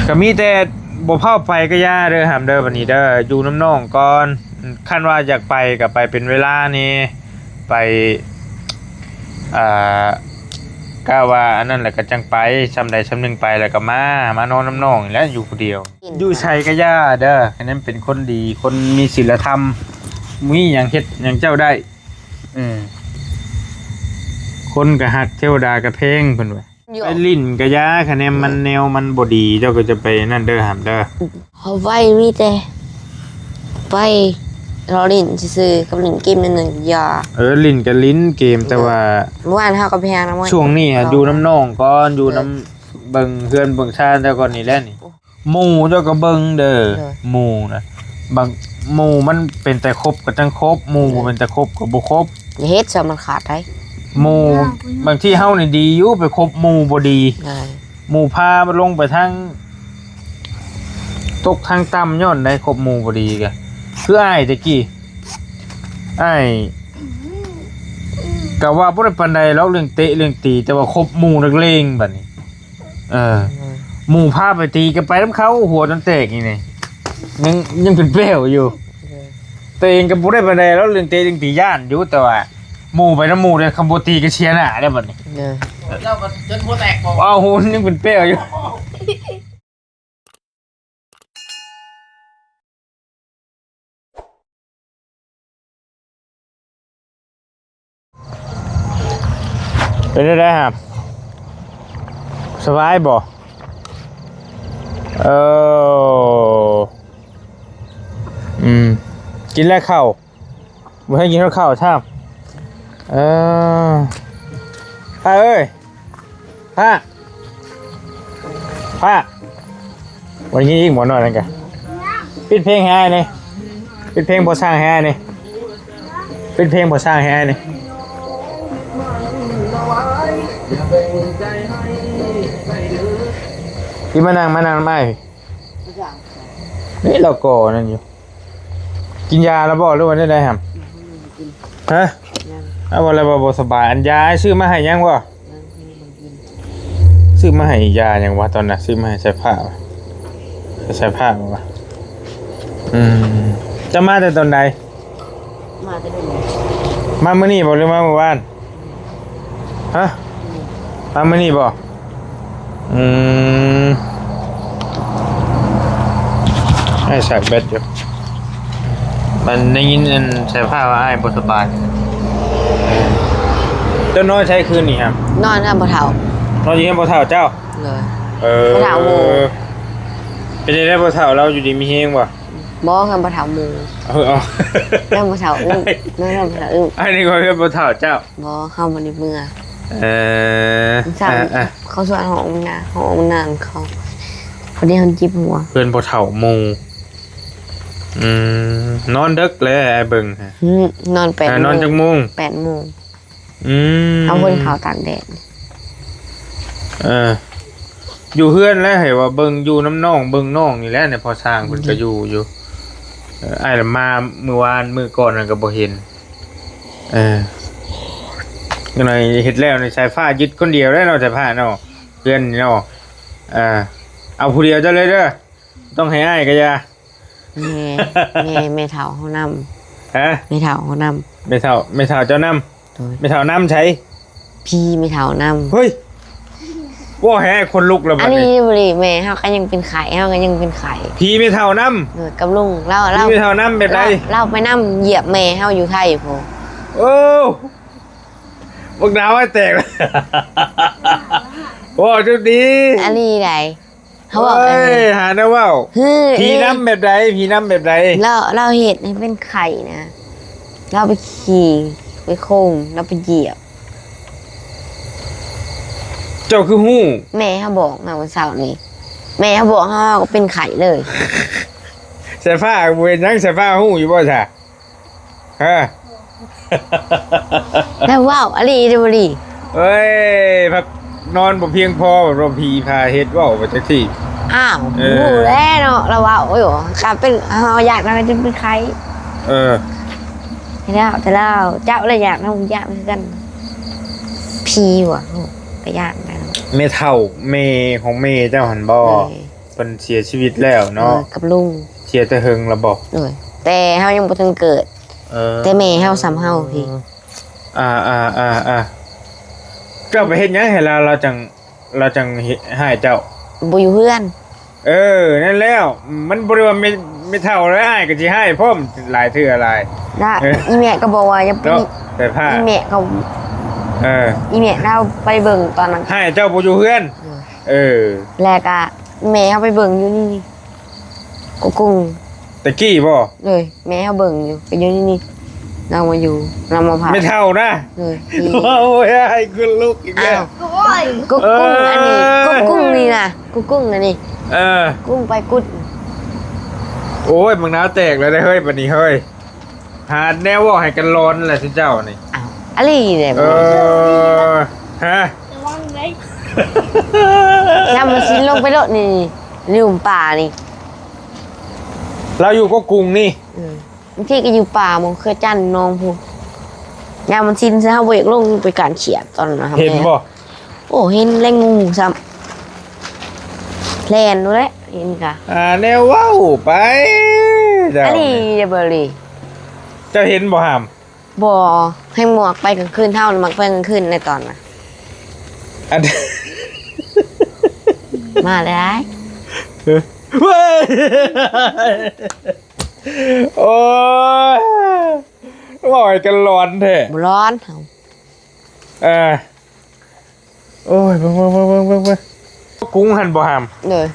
ກໍມີແຕ່ບໍ່ພາໄປກໍຢ່າເດີຫຳເດີ ບັດນີ້ເດີ ຢູ່ນຳນ້ອງກ່ອນ. ຄັນວ່າຢາກໄປກໍໄປເປັນເວລາແດ່ ໄປ ອ່າ ກະວ່າອັນນັ້ນແຫຼະກໍຈັ່ງໄປ ຊ່ຳໃດຊ່ຳໜຶ່ງໄປ ແລ້ວກໍມາ ມານອນນຳນ້ອງນີ້ແຫຼະ ຢູ່ຜູ້ດຽວ. ຢູ່ໃສກໍຢ່າເດີ ອັນນັ້ນເປັນຄົນດີ ຄົນມີສິນລະທຳ ມີຫຍັງເຮັດຫຍັງເຈົ້າໄດ້. ເອີ ຄົນກໍຮັກ ເທວະດາກໍແພງ ເພິ່ນວ່າ. ໄປຫຼິ້ນກະຢ່າ ຄະແນນມັນແນວມັນບໍ່ດີ ເຈົ້າກໍຈະໄປນັ້ນເດີຫຳເດີ. ເຮົາໄປມີແຕ່ໄປລໍຫຼິ້ນຊື່ໆ ກັບຫຼິ້ນເກມນັ້ນນະ ຢ່າ. ເອີ ຫຼິ້ນກະຫຼິ້ນເກມ ແຕ່ວ່າ ເມື່ອວານເຮົາກໍໄປຫານຳ ຊ່ວງນີ້ຫາຢູ່ນຳນ້ອງກ່ອນ ຢູ່ນຳ ເອີ ເບິ່ງເຮືອນເບິ່ງຊານເຈົ້າກ່ອນນີ້ແຫຼະນີ້. ໂອ້ ໝູ່ເຈົ້າກໍເບິ່ງເດີ ໂດຍ ໝູ່ນະ ບາງ ໝູ່ມັນເປັນແຕ່ຄົບກໍຈັ່ງຄົບ ໝູ່ ໂດຍ ບໍ່ເປັນແຕ່ຄົບກໍບໍ່ຄົບ. ຢ່າເຮັດຊະ ມັນຂາດໄດ໋ ໝູ່. ບາງທີເຮົານີ້ດີຢູ່ ໄປຄົບໝູ່ບໍ່ດີ ໂດຍ ໝູ່ພາລົງໄປທາງ ຕົກທາງຕ່ຳ ຍ້ອນໄດ້ຄົບໝູ່ບໍ່ດີກະ ຄືອ້າຍແຕ່ກີ້ ອ້າຍກະວ່າບໍ່ໄດ້ປານໃດດອກ ເລື່ອງເຕະເລື່ອງຕີ ແຕ່ວ່າຄົບໝູ່ນັກເລງບັດນີ້. ເອີ ອືມ ໝູ່ພາໄປຕີກໍໄປນຳເຂົາ ຫົວຈົນແຕກນີ້ນີ້ ຍັງ ຍັງເປັນແປ້ວຢູ່. ເອີ ຕົວເອງກໍບໍ່ໄດ້ປານໃດແລ້ວ ເລື່ອງເຕະເລື່ອງຕີ ຢ້ານຢູ່ ແຕ່ວ່າໝູ່ໄປນຳໝູ່ເດ້ ຄັນບໍ່ຕີກໍເສຍໜ້າເດ້ບັດນີ້. ເອີ ເຈົ້າກໍຈົນຫົວແຕກບໍ່? ເອົາ ຫົວຍັງເປັນແປ້ວຢູ່. ເປັນຈັ່ງໃດຫະ? ສະບາຍບໍ່? ເອີ ອືມ ກິນແລ້ວເຂົ້າ? ບໍ່ໃຫ້ກິນເຂົ້າຊ້ຳ. ເອີ ປ້າເອີຍ ປ້າ ປ້າ ບໍ່ໄດ້ຍິນອີກບໍ່? ນອນນັ້ນກະ ປິດເພງໃຫ້ອ້າຍແດ່ ປິດເພງພໍ່ຊ່າງໃຫ້ອ້າຍແດ່ ປິດເພງພໍ່ຊ່າງໃຫ້ອ້າຍແດ່. ທີ່ມານັ່ງ ມານັ່ງນຳອ້າຍ ນີ້ລາວກໍນັ້ນຢູ່. ກິນຢາແລ້ວບໍ່ ຫຼືວ່າແນວໃດຫຳ? ຮະ? ອ້າຍວ່າແລ້ວວ່າບໍ່ສະບາຍ. ອັນຢາອ້າຍຊື້ມາໃຫ້ຍັງບໍ່? ຊື້ມາໃຫ້ຢາຫຍັງວະ? ຕອນນັ້ນຊື້ມາໃຫ້ສາຍຟ້າ ສາຍຟ້າບໍ່ວະ? ອືມ ເຈົ້າມາແຕ່ຕອນໃດ? ມາແຕ່ມື້ນີ້ ມາມື້ນີ້ບໍ່ ຫຼືມາມື້ວານ? ຮະ? ອືມ ມາມື້ນີ້ບໍ່? ອືມ ອ້າຍສາກແບັດຢູ່ ມັນໄດ້ຍິນອັນສາຍຟ້າວ່າອ້າຍບໍ່ສະບາຍ. ເຈົ້ານອນໃສຄືນນີ້ຫະ? ນອນນຳພໍ່ເຖົ້າ ນອນຢູ່ເຮືອນພໍ່ເຖົ້າເຈົ້າ? ໂດຍ. ເອີ ພໍ່ເຖົ້າໝູ່ ເປັນຈັ່ງໃດພໍ່ເຖົ້າ ລາວຢູ່ດີມີແຮງບໍ່? ບໍ່ ເຮືອນພໍ່ເຖົ້າໝູ່. ເອີ ເອົາ ເຮືອນພໍ່ເຖົ້າອຶ້ງ ເຮືອນພໍ່ເຖົ້າອຶ້ງ. ອັນນີ້ກໍເຮືອນພໍ່ເຖົ້າເຈົ້າ? ບໍ່ ເຮົາບໍ່ໄດ້ເມືອ. ເອີ ເຂົາຊວນເຮົາອອກນາ ເຮົາອອກນານຳເຂົາ ພໍດີເຮົາເຈັບຫົວ. ເຮືອນພໍ່ເຖົ້າໝູ່. ອືມ ນອນເດິກແລ້ວອ້າຍເບິ່ງ. ຫື ນອນແປດ ນອນຈັກໂມງ? ແປດໂມງ. ອືມ ເອົາເພິ່ນເຂົ້າຕາກແດດ. ເອີ ຢູ່ເຮືອນແຫຼະ ໃຫ້ວ່າເບິ່ງ ຢູ່ນຳນ້ອງ ເບິ່ງນ້ອງນີ້ແຫຼະ ໃນພໍ່ຊ່າງເພິ່ນກໍຢູ່ຢູ່. ເອີ ອ້າຍລະມາມື້ວານ ມື້ກ່ອນນັ້ນກໍບໍ່ເຫັນ. ເອີ ຈັ່ງໃດເຮັດແລ້ວນີ້ ສາຍຟ້າຍຶດຄົນດຽວເດ້ເນາະ ສາຍຟ້າເນາະ ເຮືອນນີ້ເນາະ. ເອີ ເອົາຜູ້ດຽວເຈົ້າເລີຍເດີ ຕ້ອງໃຫ້ອ້າຍກໍຢ່າ. ແມ່ ແມ່ ແມ່ເຖົ້າເຮົານຳ. ຮະ? ແມ່ເຖົ້າເຮົານຳ. ແມ່ເຖົ້າ ແມ່ເຖົ້າເຈົ້ານຳ? ໂດຍ. ແມ່ເຖົ້ານຳໃສ? ຜີແມ່ເຖົ້ານຳ. ເຮີ້ຍ ເວົ້າໃຫ້ອ້າຍຂົນລຸກແລ້ວບັດນີ້. ອັນນີ້ບໍ່ດີ ແມ່ເຮົາກໍຍັງເປັນໄຂ້ ເຮົາກໍຍັງເປັນໄຂ້. ຜີແມ່ເຖົ້ານຳ? ໂດຍ ກັບລຸງລາວ. ຜີແມ່ເຖົ້ານຳແບບໃດ? ລາວ ລາວໄປນຳຢຽບແມ່ເຮົາຢູ່ໄທພຸ້ນ. ໂອ້ ບັກດາວອ້າຍແຕກ. ເວົ້າຈຸດດີ ອັນນີ້ໃດ. ເຮົາເວົ້າ ເອີຍ ຫາແນວເວົ້າ. ຜີນຳແບບໃດ? ຜີນຳແບບໃດ? ລາວ ລາວເຮັດໃຫ້ເປັນໄຂ້ນະ ລາວໄປຂີ່ ໄປໂຄງ ລາວໄປຢຽບ. ເຈົ້າຄືຮູ້? ແມ່ເຮົາບອກມາມື້ເຊົ້ານີ້ ແມ່ເຮົາບອກເຮົາ ເຮົາກໍເປັນໄຂ້ເລີຍ. ສາຍຟ້າບໍ່ເຮັດຫຍັງ ສາຍຟ້າຮູ້ຢູ່ບໍ່ຊະ? ຮະ? ແລ້ວເວົ້າອີ່ຫຼີເດີບໍ່ດີ. ເອີຍ ພັກນອນບໍ່ພຽງພໍ ວ່າຜີພາເຮັດ ເວົ້າໄປຈັກທີ່. ອ້າວ ເອີ ຮູ້ແລ້ວເນາະ ລາວເວົ້າຢູ່ ກະເປັນ ເຮົາຢາກນຳ ເປັນໄຂ້. ເອີ ແລ້ວແຕ່ລາວ ເຈົ້າລະຢາກນຳ ຢາກນຳຄືກັນ. ຜີຫວາ ກະຢ້ານໄປເນາະ. ແມ່ເຖົ້າ ແມ່ຂອງແມ່ເຈົ້າຫັ້ນບໍ່? ເອີ ເພິ່ນເສຍຊີວິດແລ້ວເນາະ ເອີ ກັບລຸງ ເສຍແຕ່ເຫິງລະບໍ? ໂດຍ ແຕ່ເຮົາຍັງບໍ່ທັນເກີດ ເອີ ແຕ່ແມ່ເຮົາສ່ຳເຮົາພີ້ ອ່າໆໆ ເຈົ້າໄປເຮັດຫຍັງໃຫ້ລາວ ລາວຈັ່ງ ລາວຈັ່ງເຮັດຮ້າຍເຈົ້າ? ບໍ່ຢູ່ເຮືອນ ເອີ ນັ້ນແລ້ວ ມັນບໍ່ໄດ້ວ່າແມ່ ແມ່ເຖົ້າແລ້ວອ້າຍກໍຊິຮ້າຍພ້ອມຫຼາຍເທື່ອຫຼາຍ ລະ ເອີ ອີແມ່ກໍບອກວ່າຢ່າໄປ ເນາະ ແຕ່ພາ ອີແມ່ກໍ ເອີ ອີແມ່ລາວໄປເບິ່ງຕອນນັ້ນ ຮ້າຍເຈົ້າບໍ່ຢູ່ເຮືອນ ເອີ ເອີ ແລ້ວກໍແມ່ເຮົາໄປເບິ່ງຢູ່ນີ້ ກົກກຸ້ງ ແຕ່ກີ້ບໍ? ໂດຍ ແມ່ເຮົາເບິ່ງຢູ່ ໄປຢູ່ນີ້ ລາວມາຢູ່ ລາວມາພັກ ແມ່ເຖົ້ານະ ໂດຍ ໂອ້ຍ ອ້າຍ ຄົນລຸກອີກແລ້ວ ອ້າວ ກົກກຸ້ງອັນນີ້ ເອີ ກົກກຸ້ງນີ້ນະ ກົກກຸ້ງອັນນີ້ ເອີ ກຸ້ງໄປກຸດ ໂອ້ຍ ບັກນາວແຕກແລ້ວເດ້ເຮີ້ຍ ບັດນີ້ເຮີ້ຍ ຫາແນວເວົ້າໃຫ້ກັນຫຼອນແຫຼະຊຸເຈົ້ານີ້ ອ້າວ ອາລີແຫຼະ ເອີ ຮະ ລະວັງເດ້ ຍາມມັນຊິນລົງໄປໂລດນີ້ ລຸ່ມປ່ານີ້ ລາວຢູ່ກົກກຸ້ງນີ້ ອືມ ບາງທີກໍຢູ່ປ່າໝ່ອງເຂື່ອນຈັນນອງພຸ້ນ ຍາມມັນຊິນເຮົາບໍ່ຢາກລົງໄປການຂຽດຕອນນັ້ນນະ ເຫັນບໍ່? ໂອ້ ເຫັນແລະງູຊ້ຳ ແລ່ນໂລດແຫຼະ ເຫັນກະ ອ່າ ແນວເວົ້າໄປ ເຈົ້າ ອາລີເດ ເບີລີ ເຈົ້າເຫັນບໍ່ຫາມ? ບໍ່ ໃຫ້ໝວກໄປກາງຄືນ ເຮົາມັກໄປກາງຄືນໃນຕອນນະ ອັນ ມາແລ້ວ ເອີ ເວີຍ ໂອ້ຍ ເວົ້າໃຫ້ກັນຫຼອນແທ້ ບໍ່ຫຼອນເຮົາ ເອີ ໂອ້ຍ ເບິ່ງໆໆໆໆ ກຸ້ງຫັ້ນບໍ່ຫາມ? ໂດຍ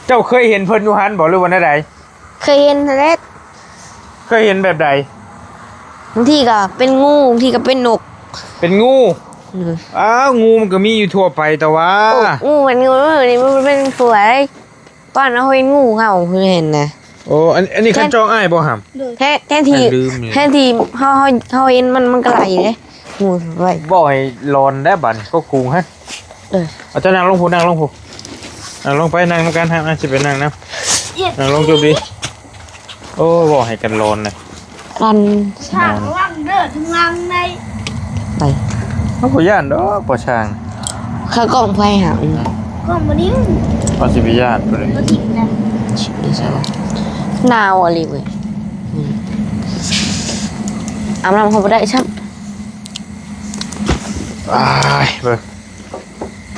ເຈົ້າເຄີຍເຫັນເພິ່ນຢູ່ຫັ້ນບໍ່ ຫຼືວ່າແນວໃດ? ເຄີຍເຫັນຫັ້ນແຫຼະ ເຄີຍເຫັນແບບໃດ? ບາງທີກໍເປັນງູ ບາງທີກໍເປັນນົກ ເປັນງູ ໂດຍ ອ້າວ ງູມັນກໍມີຢູ່ທົ່ວໄປແຕ່ວ່າ ໂອ້ ງູມັນ ງູນີ້ມັນເປັນພວກ ຕອນເຮົາເຫັນງູເຮົາຄືເຫັນນະ ໂອ້ ອັນ ອັນນີ້ຄັນຈອງອ້າຍບໍ່ຫຳ? ແທນ ແທນທີ່ ແທນທີ່ເຮົາ ເຮົາ ເຮົາເຫັນມັນ ມັນກໍໄລ່ເດ້ ງູໄລ່ ເວົ້າໃຫ້ຫຼອນແດ່ບາດນີ້ ກໍກຸງຫັ້ນ ເອີ ເອົາເຈົ້ານັ່ງລົງພຸ້ນ ນັ່ງລົງພຸ້ນ ນັ່ງລົງໄປ ນັ່ງນຳກັນ ອ້າຍຊິໄປນັ່ງນຳ ນັ່ງລົງຈຸບດີ ໂອ້ ເວົ້າໃຫ້ກັນຫຼອນນະ ກັນ ທາງຫຼັງເດີ ທາງຫຼັງໃນ ໄປ ເຮົາບໍ່ຢ້ານດອກ ພໍ່ຊ່າງ ເຂົາກ້ອງໄຟຫາ ກ້ອງບໍ່ນິ້ວ ເຮົາຊິໄປຢ້ານເພິ່ນ ບໍ່ຖິ້ມນະ ໜາວອີ່ຫຼີເວີຍ ອືມ ອາບນ້ຳເຮົາບໍ່ໄດ້ຊ້ຳ ອ້າຍ ເບິ່ງ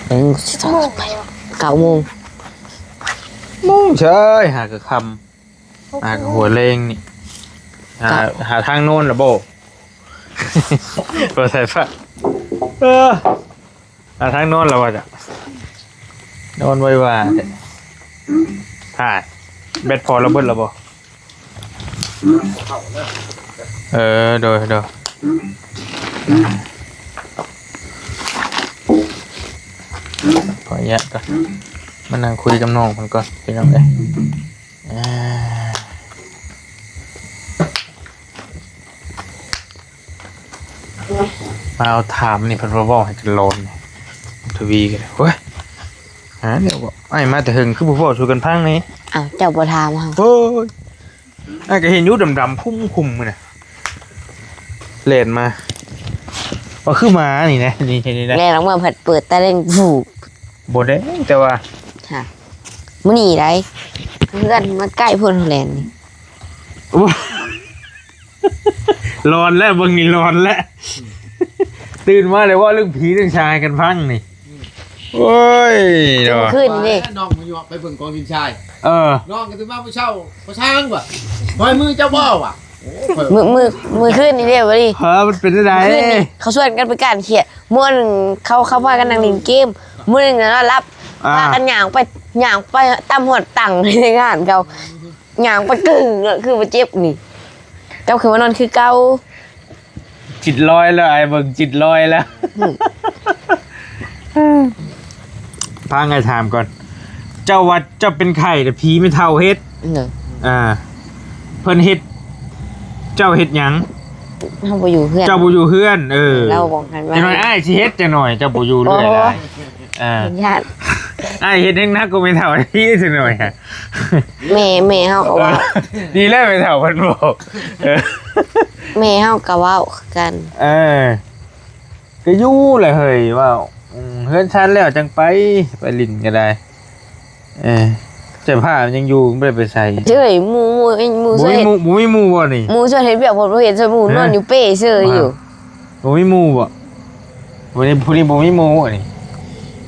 ເບິ່ງ ເກົ້າໂມງ ໂມງເຊີຍ ຫາກະຄ່ຳ ອ່າ ຫົວແลງນີ້ ຫາ ຫາທາງນອນລະບໍ່? ບໍ່ໃສ່ຜ້າ ເອີ ຫາທາງນອນລະວ່າຈະ ນອນໄວວ່າແທ້ ຫາ ແບັດພໍລະເບິດລະບໍ່? ເອີ ໂດຍ ໂດຍ ຂໍອະນຸຍາດກ່ອນ ມານັ່ງຄຸຍກັບນ້ອງເພິ່ນກ່ອນ ພີ່ນ້ອງເອີຍ. ອ່າ ມາເອົາຖາມນີ້ ເພິ່ນວ່າເວົ້າໃຫ້ກັນຫຼອນ ທະວີກໍໄດ້ ໂອ້ຍ ຫາແນວເວົ້າ ອ້າຍມາແຕ່ເຫິງ ຄືບໍ່ເວົ້າສູ່ກັນຟັງແດ່? ອ້າວ ເຈົ້າບໍ່ຖາມເຮົາ ໂອ້ຍ ອ້າຍກໍເຫັນຢູ່ ດຳໆ ຄຸມໆ ມື້ນະ ແລ່ນມາ ວ່າຄືໝານີ້ນະ ນີ້ ນີ້ນະ ແລ່ນອອກມາ ພັດເປີດຕາແດງ ບໍ່ໄດ້ ແຕ່ວ່າ ຮະ ມື້ນີ້ໄດ໋ ເຮືອນມັນໃກ້ພຸ້ນ ແລ່ນນີ້ ໂອ້ ຫຼອນແລ້ວ ເບິ່ງນີ້ຫຼອນແລ້ວ ຕື່ນມາແລ້ວເວົ້າເລື່ອງຜີເລື່ອງຊາຍກັນຟັງນີ້ ໂອ້ຍ ເນາະ ຄືນນີ້ ນ້ອງມາຢູ່ ໄປເບິ່ງກອງດິນຊາຍ ເອີ ນ້ອງກໍຕື່ນມາມື້ເຊົ້າ ພໍ່ຊ່າງວ່າ ປອຍມືເຈົ້າບໍ່ວ່າ ມື້ ມື້ ມື້ຄືນນີ້ເດ້ ບໍ່ດີ ເອີ ມັນເປັນຈັ່ງໃດ? ຄືນນີ້ເຂົາຊວນກັນໄປກ້ານຂຽດ ມື້ໜຶ່ງເຂົາ ເຂົາພາກັນນັ່ງຫຼິ້ນເກມ ມື້ໜຶ່ງນອນຫຼັບ ອ່າ ພາກັນຍ່າງໄປ ຍ່າງໄປຕາມຮອດຕັ່ງໃນງານເຂົາ ຍ່າງໄປກຶ້ງ ຄືບໍ່ເຈັບນີ້ ກັບຄືນມານອນຄືເກົ່າ ຈິດລອຍແລ້ວ ອ້າຍເບິ່ງຈິດລອຍແລ້ວ ອືມ ຟັງອ້າຍຖາມກ່ອນ ເຈົ້າວ່າເຈົ້າເປັນໄຂ້ ແຕ່ຜີແມ່ເຖົ້າເຮັດ ເອີ ອ່າ ເພິ່ນເຮັດ ເຈົ້າເຮັດຫຍັງ? ເຮົາບໍ່ຢູ່ເຮືອນ ເຈົ້າບໍ່ຢູ່ເຮືອນ ເອີ ລາວບອກໃຫ້ມາ ຈັກໜ່ອຍອ້າຍຊິເຮັດ ຈັກໜ່ອຍເຈົ້າບໍ່ຢູ່ເລື້ອຍຫຼາຍ ອ່າ ຢ້ານ ອ້າຍເຮັດແຮງໜັກກວ່າແມ່ເຖົ້າອີກຈັກໜ່ອຍ ແມ່ ແມ່ເຮົາກໍເວົ້າ ດີແລ້ວແມ່ເຖົ້າເພິ່ນບອກ ເອີ ແມ່ເຮົາກໍເວົ້າຄືກັນ ເອີ ກໍຢູ່ແຫຼະເຮີ້ຍ ເວົ້າ ອືມ ເຮືອນຊານແລ້ວຈັ່ງໄປ ໄປຫຼິ້ນກໍໄດ້ ເອີ ເສື້ອຜ້າມັນຍັງຢູ່ ບໍ່ໄດ້ໄປໃສ່. ເອີຍ ໝູ່ ໝູ່ ໝູ່ ບໍ່ມີໝູ່ ບໍ່ມີໝູ່ບໍ່ນີ້? ໝູ່ຊວນເຮັດວຽກ ບໍ່ເຮັດ ຊວນໝູ່ນອນຢູ່ເປ້ເຊີຍຢູ່. ບໍ່ມີໝູ່ບໍ່? ມື້ນີ້ ຜູ້ນີ້ບໍ່ມີໝູ່ນີ້.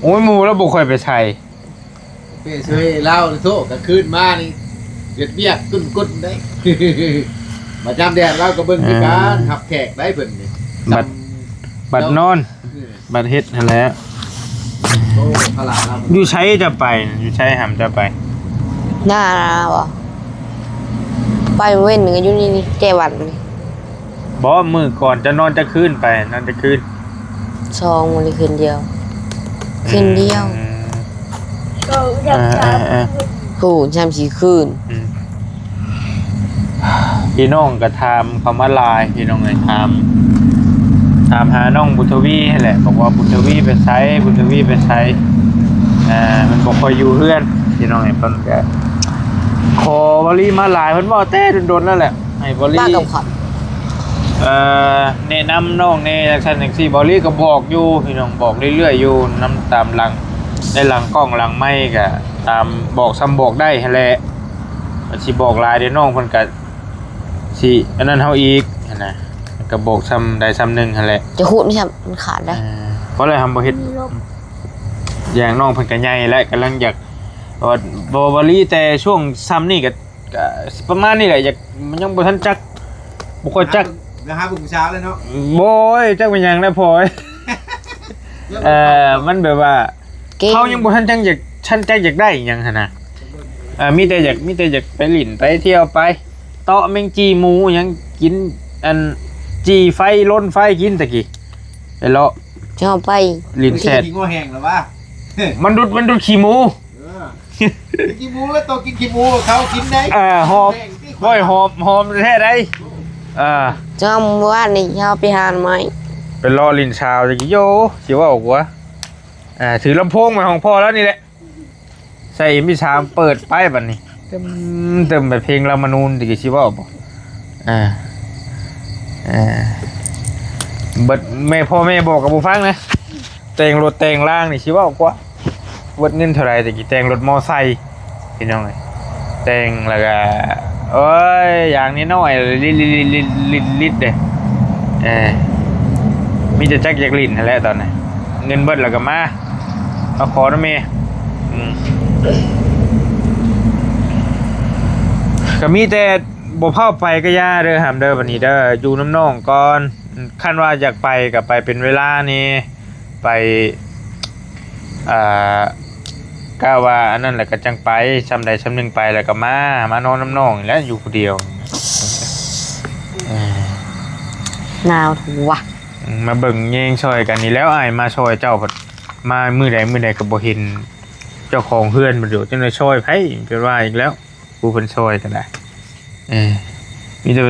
ໂອ້ຍ ໝູ່ລາວບໍ່ຄ່ອຍໄປໃສ່ ເປ້ເຊີຍລາວ. ໂທ ກາງຄືນມານີ້ເຮັດວຽກກຸ້ນໆໄດ໋. ມາຍາມແດດລາວກໍເບິ່ງຄືກັນ ຮັບແຂກໄດ໋ເພິ່ນນີ້. ບັດ ບັດນອນ ເອີ ບັດເຮັດຫັ້ນແຫຼະ. ໂອ້ ພາລາລາວ. ຢູ່ໃສຈະໄປ? ຢູ່ໃສຫຳຈະໄປ? ນາບໍ່? ໄປເວັນກໍຢູ່ນີ້ ແຈວັນນີ້. ບໍ່ ມື້ກ່ອນຈະນອນຈັກຄືນ? ໄປນອນຈັກຄືນ? ສອງມື້ຄືນດຽວ. ອືມ ຄືນດຽວ. ກໍຢາກຖາມ ເອີໆໆ ໂຫ ຍາມສີ່ຄືນ. ອືມ ພີ່ນ້ອງກໍຖາມເຂົ້າມາຫຼາຍ ພີ່ນ້ອງເອີຍ. ຖາມ ຖາມຫານ້ອງບຸນທະວີຫັ້ນແຫຼະ ບອກວ່າບຸນທະວີໄປໃສ ບຸນທະວີໄປໃສ. ເອີ ມັນບໍ່ຄ່ອຍຢູ່ເຮືອນ ພີ່ນ້ອງເອີຍ. ເພິ່ນກໍຂໍບໍລິມາຫຼາຍ ເພິ່ນເວົ້າແຕ່ດົນໆແລ້ວແຫຼະ ໃຫ້ບໍລິ ເອີ ແນະນຳນ້ອງແດ່ ຈັ່ງຊັ້ນຈັ່ງຊີ້. ບໍລິກໍບອກຢູ່ ພີ່ນ້ອງ ບອກເລື້ອຍໆຢູ່ ນຳຕາມຫຼັງ ໃນຫຼັງກ້ອງຫຼັງໄມກະຕາມ ບອກສ່ຳບອກໄດ້ຫັ້ນແຫຼະ. ຊິບອກຫຼາຍດຽວນ້ອງເພິ່ນກະຊິອັນນັ້ນເຮົາອີກຫັ້ນນະ. ກະບອກສ່ຳໃດສ່ຳໜຶ່ງຫັ້ນແຫຼະ. ຈະຂູດມັນຊ້ຳ ມັນຂາດໄດ໋. ເອີ ພໍແລ້ວ ເຮົາບໍ່ເຮັດ ຢ່າງນ້ອງເພິ່ນກະໃຫຍ່ແລ້ວ ກຳລັງຢາກ ເພາະວ່າບໍ່ ບໍ່ລີແຕ່ຊ່ວງຊ່ຳນີ້ກະ ກະປະມານນີ້ແຫຼະ. ຢາກ ຍັງບໍ່ທັນຈັກ ບໍ່ຄ່ອຍຈັກ ແລ້ວຫາຜູ້ສາວແລ້ວເນາະ. ໂອ້ຍ ຈັກແມ່ນຫຍັງແລ້ວພໍ່. ເອີ ມັນແບບວ່າ ເກັ່ງ ເຮົາຍັງບໍ່ທັນຈັກຢາກ ທັນຈັກຢາກໄດ້ຫຍັງຫັ້ນນະ. ເອີ ມີແຕ່ຢາກ ມີແຕ່ຢາກໄປຫຼິ້ນໄປທ່ຽວ ໄປເຕາະແມງຈີ່ໝູຫຍັງ ກິນອັນຈີ່ໄຟລົນໄຟກິນຕະກີ້ ໄປເລາະ ເຈົ້າໄປຫຼິ້ນແຊດ. ຂີ້ງົວແຫ້ງແລ້ວວະ ມັນດຸດ ມັນດຸດຂີ້ໝູ. ເອີ ກິນຂີ້ໝູແລ້ວ ໂຕກິນຂີ້ໝູເຂົາກິນໄດ້. ເອີ ຫອມ ໂອ້ຍ ຫອມ ຫອມແທ້ໃດ໋. ເອີ ຈ້ຳ ມື້ວານນີ້ເຮົາໄປຫາໜໍ່ໄມ້ ໄປເລາະຫຼິ້ນສາວຕະກີ້. ໂຢ ຊິເວົ້າກວ່າ ເອີ ຖືລຳໂພງມາຂອງພໍ່ລາວນີ້ແຫຼະ ໃສ່ເອັມພີສາມ ເປີດໄປບັດນີ້ ຕຶມ ຕຶມ ແບບເພງລາມະນູນຕະກີ້ ຊິເວົ້າບໍ່? ເອີ ເອີ ເບິດ ແມ່ ພໍ່ແມ່ບອກກໍບໍ່ຟັງນະ. ແຕ່ງລົດແຕ່ງລາງນີ້ຊິເວົ້າກວ່າ ເບິດເງິນເທົ່າໃດແຕ່ກີ້ ແຕ່ງລົດມໍໄຊ ພີ່ນ້ອງເອີຍ. ແຕ່ງແລ້ວກະ ໂອ້ຍ ຢ່າງນ້ອຍໆ ລິດໆໆໆເດ້. ເອີ ມີແຕ່ຈັກຢາກຫຼິ້ນຫັ້ນແຫຼະຕອນນີ້ ເງິນເບິດແລ້ວກະມາ ມາຂໍນຳແມ່. ອືມ ກະມີແຕ່ບໍ່ພາໄປກະຢ່າເດີ ຫຳເດີ ບັດນີ້ເດີ ຢູ່ນຳນ້ອງກ່ອນ. ຄັນວ່າຢາກໄປກະໄປເປັນເວລາແດ່ ໄປ ອ່າ ກະວ່າອັນນັ້ນແຫຼະກະຈັ່ງໄປ ຊ່ຳໃດຊ່ຳໜຶ່ງໄປແລ້ວກະມາ ມານອນນຳນ້ອງນີ້ແຫຼະ ຢູ່ຜູ້ດຽວ. ເອີ ໜາວແທ້ວະ. ອືມ ມາເບິ່ງແຍງຊ່ອຍກັນນີ້ແຫຼະ ອ້າຍມາຊ່ອຍເຈົ້າ ມາມື້ໃດມື້ໃດກະບໍ່ເຫັນເຈົ້າຂອງເຮືອນ ບໍ່ຮູ້ຈັກວ່າຊ່ອຍໃຜ ເປັນວ່າອີກແລ້ວ ຜູ້ເພິ່ນຊ່ອຍກະໄດ້. ເອີ ມີແຕ່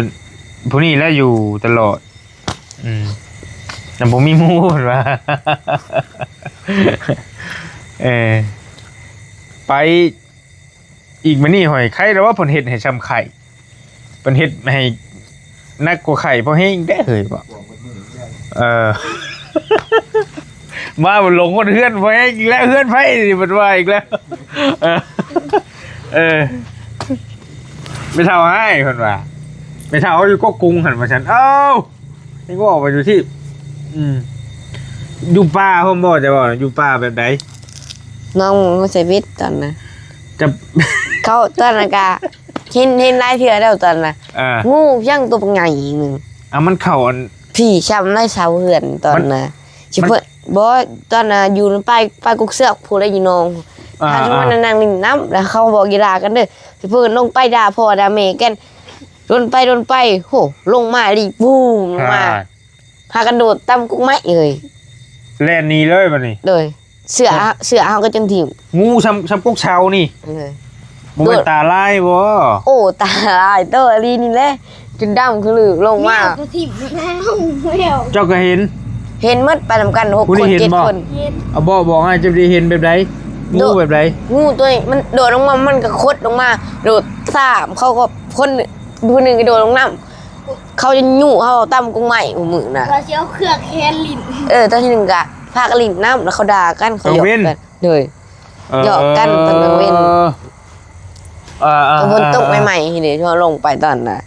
ຜູ້ນີ້ແຫຼະຢູ່ຕະຫຼອດ. ອືມ ຍັງບໍ່ມີໝູ່ເພິ່ນວ່າ. ເອີ ໄປອີກມື້ນີ້ຫ້ອຍ ໄຄແລ້ວວ່າເພິ່ນເຮັດໃຫ້ຊ່ຳໄຂ້ ເພິ່ນເຮັດໃຫ້ໜັກກວ່າໄຂ້ພໍແຮງແດ່ເຮີ້ຍ. ເອີ ມາລົງຮອດເຮືອນພໍແຮງອີກແລ້ວ ເຮືອນໃຜນີ້ ເພິ່ນວ່າອີກແລ້ວ. ເອີ ເອີ ແມ່ເຖົ້າຮ້າຍ ເພິ່ນວ່າ ແມ່ເຖົ້າຢູ່ກົກກຸງຫັ້ນວ່າຊັ້ນ. ເອົ້າ ຍັງອອກໄປຢູ່ທີ່ ອືມ ຢູ່ປ່າພຸ້ນບໍ່ ເຈົ້າເວົ້າ ຢູ່ປ່າແບບໃດ? ນ້ອງມາໃສ່ເບັດຕອນນະ ຈະ ເຂົາຕອນນັ້ນກະເຫັນ ເຫັນຫຼາຍເທື່ອແລ້ວຕອນນະ. ເອີ ງູຫຍັງໂຕບັກໃຫຍ່ໜຶ່ງ ອ່າ ມັນເຂົ້າອັນ ຜີຊ້ຳໃນເສົາເຮືອນຕອນນະ ຊິເພິ່ນ ບໍ່ ຕອນນະຢູ່ນຳປ້າຍ ປ້າຍກົກເຊືອກ ຜູ້ໃດຢູ່ໜອງ ອ່າ ພາກັນມາ ອ່າ ນັ່ງຫຼິ້ນນ້ຳ ແລ້ວເຂົາບອກຢ່າດ່າກັນເດີ ຊິເພິ່ນລົງໄປດ່າພໍ່ດ່າແມ່ກັນ. ດົນໄປດົນໄປ ໂຫ ລົງມາອີ່ຫຼີ ປູມ ລົງມາ ອ່າ ພາກັນໂດດຕຳກົກໄມ້ເລີຍ ແລ່ນໜີເລີຍບັດນີ້. ໂດຍ ເສື້ອ ອ່າ ເສື້ອເຮົາກໍຈົນຖິ້ມ. ງູຊ່ຳ ຊ່ຳກົກເສົານີ້. ໂດຍ ບໍ່ແມ່ນຕາລາຍບໍ່? ໂອ້ ຕາລາຍໂຕອີ່ຫຼີນີ້ແຫຼະ ຈົນດຳຄືລືລົງມາ ແມວກໍຖິ້ມແລ້ວ ແມວ ເຈົ້າກໍເຫັນ ເຫັນໝົດ ໄປນຳກັນຫົກຄົນ ເຈັດຄົນ. ເຫັນບໍ່? ເອົາ ບອກ ບອກໃຫ້ເຈົ້າໄດ້ເຫັນແບບໃດ? ງູແບບໃດ? ງູໂຕນີ້ມັນໂດດລົງມາ ມັນກໍຂົດລົງມາ ໂດດຕາມ ເຂົາກໍຄົນ ຜູ້ໜຶ່ງກະໂດດລົງນ້ຳ ເຂົາຈະຍຸເຮົາຕຳກົກໄມ້ມື້ນັ້ນ ວ່າຊິເອົາເຄືອກແຂນຫຼິ້ນ. ເອີ ຕອນທີໜຶ່ງກະພາກັນຫຼິ້ນນ້ຳ ແລ້ວເຂົາດ່າກັນ ເຂົາຢອກກັນ. ໂດຍ ເອີ ຢອກກັນຕອນກາງເວັນ. ເອີໆ ຕອນຝົນຕົກໃໝ່ໆ ນີ້ເດ້ ທີ່ເຮົາລົງໄປຕອນນະ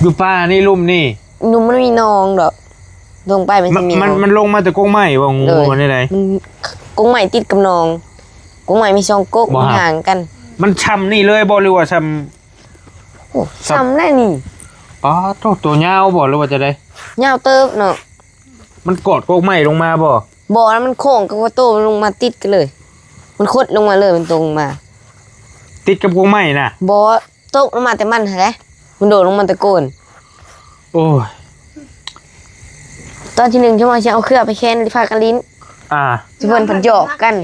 ຢູ່ປ່ານີ້ ລຸ່ມນີ້ ລຸ່ມມັນມີໜອງດອກ ລົງໄປມັນ ມັນຊິມີ ມັນ ມັນລົງມາແຕ່ກົກໄມ້ບໍ່? ງູ ເອີ ມັນແນວໃດ? ມັນ ກົກໄມ້ຕິດກັບໜອງ ກົກໄມ້ມີສອງກົກ ບໍ່ ມັນຫ່າງກັນ. ມັນຊ່ຳນີ້ເລີຍບໍ່ ຫຼືວ່າຊ່ຳ ໂອ້ ຊ່ຳ ຊ່ຳແລ້ວນີ້. ປາດໂທ້ ໂຕຍາວບໍ່ ຫຼືວ່າຈັ່ງໃດ? ຍາວເຕີບເນາະ. ມັນກອດກົກໄມ້ລົງມາບໍ່? ບໍ່ ແລ້ວມັນໂຄ້ງກັບໂຕ ມັນລົງມາຕິດກັນເລີຍ ມັນຄົດລົງມາເລີຍ ມັນຕົງມາ ຕິດກັບກົກໄມ້ນະ? ບໍ່ ຕົກລົງມາແຕ່ມັນຫັ້ນແຫຼະ ມັນໂດດລົງມາແຕ່ໂກນ. ໂອ້ຍ ຕອນທີໜຶ່ງ ເຈົ້າວ່າຊິເອົາເຄືອໄປແຂນ ພາກັນຫຼິ້ນ ອ່າ ຊຸເພິ່ນພັດຢອກກັນ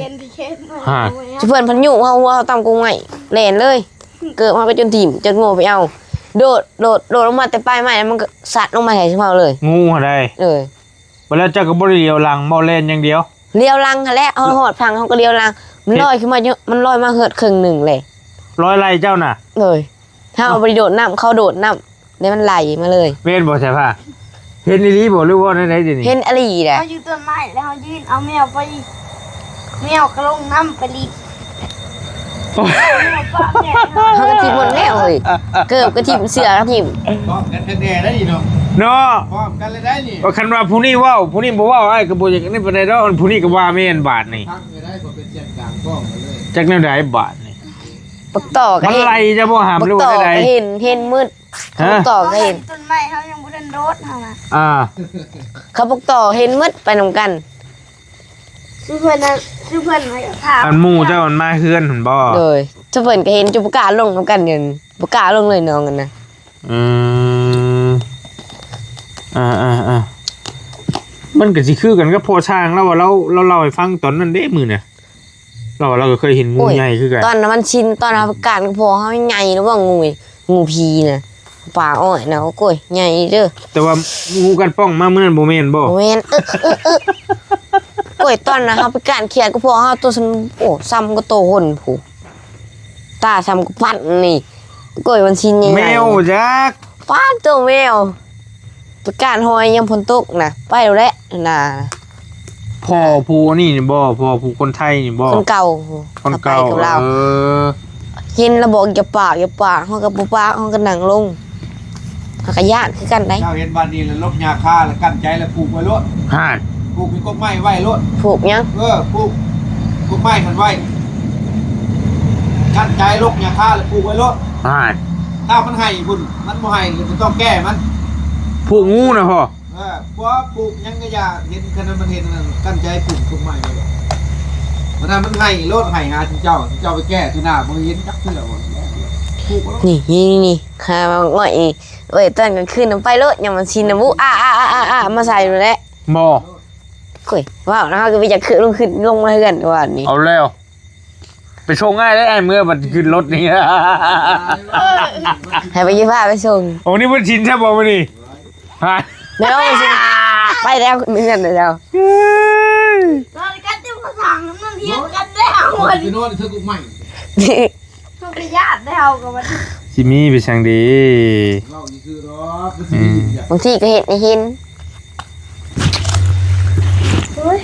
ຮະ ຊຸເພິ່ນພັດຍຸເຮົາ ຫົວເຮົາຕຳກົກໄມ້ ແລ່ນເລີຍ ເກີບເຮົາກໍຈົນຖິ້ມ ຈົນໂງ່ໄປເອົາ ໂດດ ໂດດ ໂດດລົງມາແຕ່ປາຍໄມ້ ແລ້ວມັນກໍຊັດລົງມາໃສ່ຊຸມເຮົາເລີຍ ງູຫັ້ນໃດ. ເອີ ບາດແລ້ວເຈົ້າກໍບໍ່ໄດ້ຫຼຽວຫຼັງບໍ່ ແລ່ນຢ່າງດຽວ? ຫຼຽວຫຼັງຫັ້ນແຫຼະ ເຮົາຮອດຝັ່ງເຮົາກໍຫຼຽວຫຼັງ ມັນລອຍຂຶ້ນມາຢູ່ ມັນລອຍມາເຮືອດເຄິ່ງໜຶ່ງແຫຼະ ລອຍໄລ່ເຈົ້ານະ? ໂດຍ ເຮົາບໍ່ໄດ້ໂດດນ້ຳ ເຂົາໂດດນ້ຳ ແລ້ວມັນໄຫຼມາເລີຍ ແມ່ນບໍ່ສາຍຟ້າ? ເຫັນອີ່ຫຼີບໍ່ ຫຼືວ່າແນວໃດດຽວນີ້? ເຫັນອີ່ຫຼີແຫຼະ ເຮົາຢູ່ຕົ້ນໄມ້ ແລ້ວເຮົາຢືນເອົາແມວໄປ ແມວກໍລົງນ້ຳໄປຫຼິ້ນ ໂອ້ຍ ເຮົາກໍຖິ້ມໝົດແລ້ວເຮີ້ຍ ເກີບກໍຖິ້ມ ເສື້ອກໍຖິ້ມ ພ້ອມກັນແທ້ໆ ໄດ໋ນີ້ເນາະ ເນາະ ພ້ອມກັນເລີຍໄດ໋ນີ້. ໂອ້ ຄັນວ່າຜູ້ນີ້ເວົ້າ ຜູ້ນີ້ບໍ່ເວົ້າ ອ້າຍກໍບໍ່ຢາກນີ້ປານໃດດອກ ຜູ້ນີ້ກໍວ່າແມ່ນບາດນີ້ ພັກເລີຍໄດ໋ ບໍ່ເປັນສຽງກາງກ້ອງກັນເລີຍ ຈັກແນວໃດບາດນີ້. ບັກຕໍ່ກໍເຫັນ ມັນໄລ່ເຈົ້າບໍ່ຫຳ ຫຼືວ່າໃດ? ບັກຕໍ່ກໍເຫັນ ເຫັນໝົດ ຮະ ບັກຕໍ່ກໍເຫັນ ຕົ້ນໄມ້ເຮົາຍັງບໍ່ທັນໂດດເຮົານະ ອ່າ ເຂົາບັກຕໍ່ເຫັນໝົດ ໄປນຳກັນ ຄືເພິ່ນນະ ຄືເພິ່ນນະ ຖາມ ອັນໝູ່ເຈົ້າມັນມາເຮືອນຫັ້ນບໍ່? ໂດຍ ຊຸເພິ່ນກໍເຫັນ ຈຸບໍ່ກ້າລົງນຳກັນ ດຽວນີ້ບໍ່ກ້າລົງເລີຍ ນ້ອງຫັ້ນນະ. ອືມ ອ່າໆໆ ມັນກໍຊິຄືກັນກັບພໍ່ຊ່າງລາວວ່າ ລາວ ລາວເລົ່າໃຫ້ຟັງຕອນນັ້ນເດ້ ມື້ນະ ລາວວ່າລາວກໍເຄີຍເຫັນງູໃຫຍ່ຄືກັນ. ໂອ້ຍ ຕອນນັ້ນມັນຊິນ ຕອນເຮົາໄປການກັບພໍ່ເຮົາໃຫຍ່ແລ້ວວ່າງູ ງູຜີນະ ປ່າອ້ອຍນະ ໂອ້ຍ ໃຫຍ່ເດີ. ແຕ່ວ່າງູກັດປ້ອງມາມື້ນັ້ນບໍ່ແມ່ນບໍ່? ບໍ່ແມ່ນ ເອີ ເອີ ເອີ ໂອ້ຍ ຕອນນັ້ນເຮົາໄປການຂຽດກັບພໍ່ເຮົາ ໂຕສ່ຳ ໂອ້ ສ່ຳກັບໂຕຄົນພຸ້ນ ຕາສ່ຳກັບພັນນີ້ ໂອ້ຍ ມັນຊິນໃຫຍ່ໆ ແມວຈັກ ປາດໂຕແມວ ໄປການຫອຍຍາມຝົນຕົກນະ ໄປແລ້ວແຫຼະນາ. ພໍ່ຜູ້ອັນນີ້ນີ້ບໍ່? ພໍ່ຜູ້ຄົນໄທນີ້ບໍ່? ຄົນເກົ່າ ຄົນເກົ່າ ເຂົາໄປກັບລາວ ເອີ ເຫັນລະບອກ ຢ່າປາກ ຢ່າປາກ ເຮົາກໍບໍ່ປາກ ເຮົາກໍນັ່ງລົງ ເຮົາກໍຢ້ານຄືກັນໄດ໋. ເຈົ້າເຫັນບາດນີ້ລະ ລົກຫຍ້າຄາລະ ກັ້ນໃຈລະ ຜູກໄວ້ໂລດ ຫັ້ນ ຜູກເປັນກົກໄມ້ໄວ້ໂລດ. ຜູກຫຍັງ? ເອີ ຜູກກົກໄມ້ຫັ້ນໄວ້ ກັ້ນໃຈ ລົກຫຍ້າຄາລະ ຜູກໄວ້ໂລດ ຫັ້ນ ຖ້າມັນໄຫ້ພຸ້ນ ມັນບໍ່ໄຫ້ກໍຕ້ອງແກ້ມັນ ຜູກງູນະພໍ່. ເອີ ບໍ່ຜູກຫຍັງກໍຢ່າ ເຫັນ ຄັນມັນເຫັນນັ້ນ ກັ້ນໃຈຜູກຕົ້ນໄມ້ໄວ້ ບັດນັ້ນມັນໄຫ້ໂລດ ໄຫ້ຫາເຈົ້າ ເຈົ້າໄປແກ້ຢູ່ໜ້າ ບໍ່ເຫັນຈັກເທື່ອ ຜູກໂລດ ນີ້ ນີ້ ນີ້ ຫາມາງ້ອຍອີກ ໂອ້ຍ ຕອນກາງຄືນນຳໄປໂລດ ຍາມມັນຊິນນະ ວຸ ອາ ອາ ອາ ອາ ມາໃສ່ໂລດແຫຼະ ບໍ່ ໂອ້ຍ ເວົ້ານະ ເຮົາກໍໄປຢາກຂຶ້ນ ລົງຂຶ້ນ ລົງມາເຮືອນວ່ານີ້ ເອົາແລ້ວ ໄປສົ່ງອ້າຍເດີ້ ອ້າຍເມືອບັດຂຶ້ນລົດນີ້ ໃຫ້ໄປຢູ່ພາໄປສົ່ງ. ໂອ້ ນີ້ວັນສິນແທ້ບໍ່ມື້ນີ້? ຮະ ແມ່ນວັນສິນ ໄປແລ້ວ ເມືອແລ້ວ ນອນກັນຈະບໍ່ສັ່ງ ນອນຮຽນກັນແລ້ວ ໄປນອນເທິງກົກໄມ້ ເຮົາກໍຢ້ານແລ້ວ ກໍວ່າ ຊິມີໄປສັງເດ ເວົ້າຊື່ໆດອກ ອືມ ບາງທີກໍເຮັດໃຫ້ເຫັນ. ໂອ້ຍ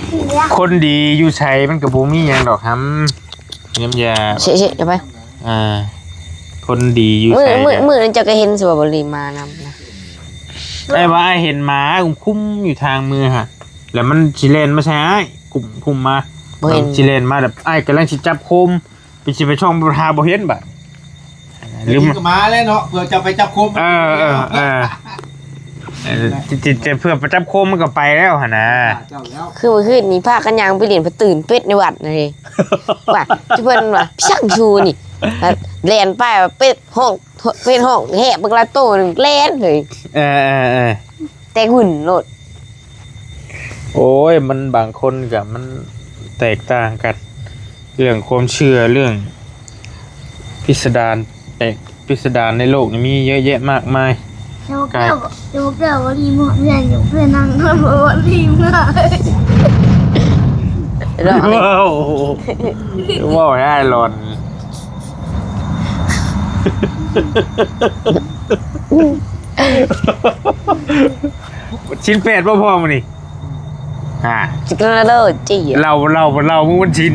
ຄົນດີຢູ່ໃສມັນກໍບໍ່ມີຫຍັງດອກຫຳ ຍາມຢາ ເຊະໆ ເອົາໄປ ອ່າ ຄົນດີຢູ່ໃສ ມື້ ມື້ນັ້ນເຈົ້າກໍເຫັນຊິວ່າບໍ່ລີມານຳນະ ອ້າຍວ່າອ້າຍເຫັນໝາຄຸ້ມຢູ່ທາງມືຫັ້ນ ແລ້ວມັນຊິແລ່ນມາໃສ່ອ້າຍ ຄຸ້ມໆມາ ບໍ່ເຫັນ ຊິແລ່ນມາແບບ ອ້າຍກຳລັງຊິຈັບໂຄມ ໄປຊິໄປຊ່ອງຫາບໍ່ເຫັນບາດ ລືມ ກໍມາແລ້ວເນາະ ເພື່ອຈະໄປຈັບໂຄມ ເອີ ເອີ ເອີ ເອີ ຈະ ຈະ ຈະເພື່ອໄປຈັບໂຄມມັນກໍໄປແລ້ວຫັ້ນນະ ເຈົ້າແລ້ວ ຄືມື້ຄືນນີ້ພາກັນຍ່າງໄປຫຼິ້ນ ໄປຕື່ນເປັດໃນວັດນີ້ ວ່າ ເພິ່ນວ່າ ຊ່າງຊູນີ້ ແລ່ນໄປວ່າເປັດຮ້ອງ ເປັດຮ້ອງແຮະບັກຫຼາໂຕໜຶ່ງແລ່ນເລີຍ ເອີ ເອີ ເອີ ແຕ່ຫຸ່ນໂລດ ໂອ້ຍ ມັນບາງຄົນກະມັນແຕກຕ່າງກັນ ເລື່ອງຄວາມເຊື່ອ ເລື່ອງພິສະດານ ແປກພິສະດານໃນໂລກນີ້ມີເຍອະແຍະມາກມາຍ ແຕ່ວ່າແກ້ວ ແຕ່ວ່າແກ້ວວ່າລີມາ ແມ່ນຢູ່ເພື່ອນນາງນອນບໍ່ວ່າລີມາ ເວົ້າ ເວົ້າໃຫ້ອ້າຍຫຼອນ ຊິນແປດບໍ່ພໍ່ມື້ນີ້? ຮະ ຊິກະເລີຈີ ເລົ່າ ເລົ່າ ເລົ່າ ມື້ວັນຊິນ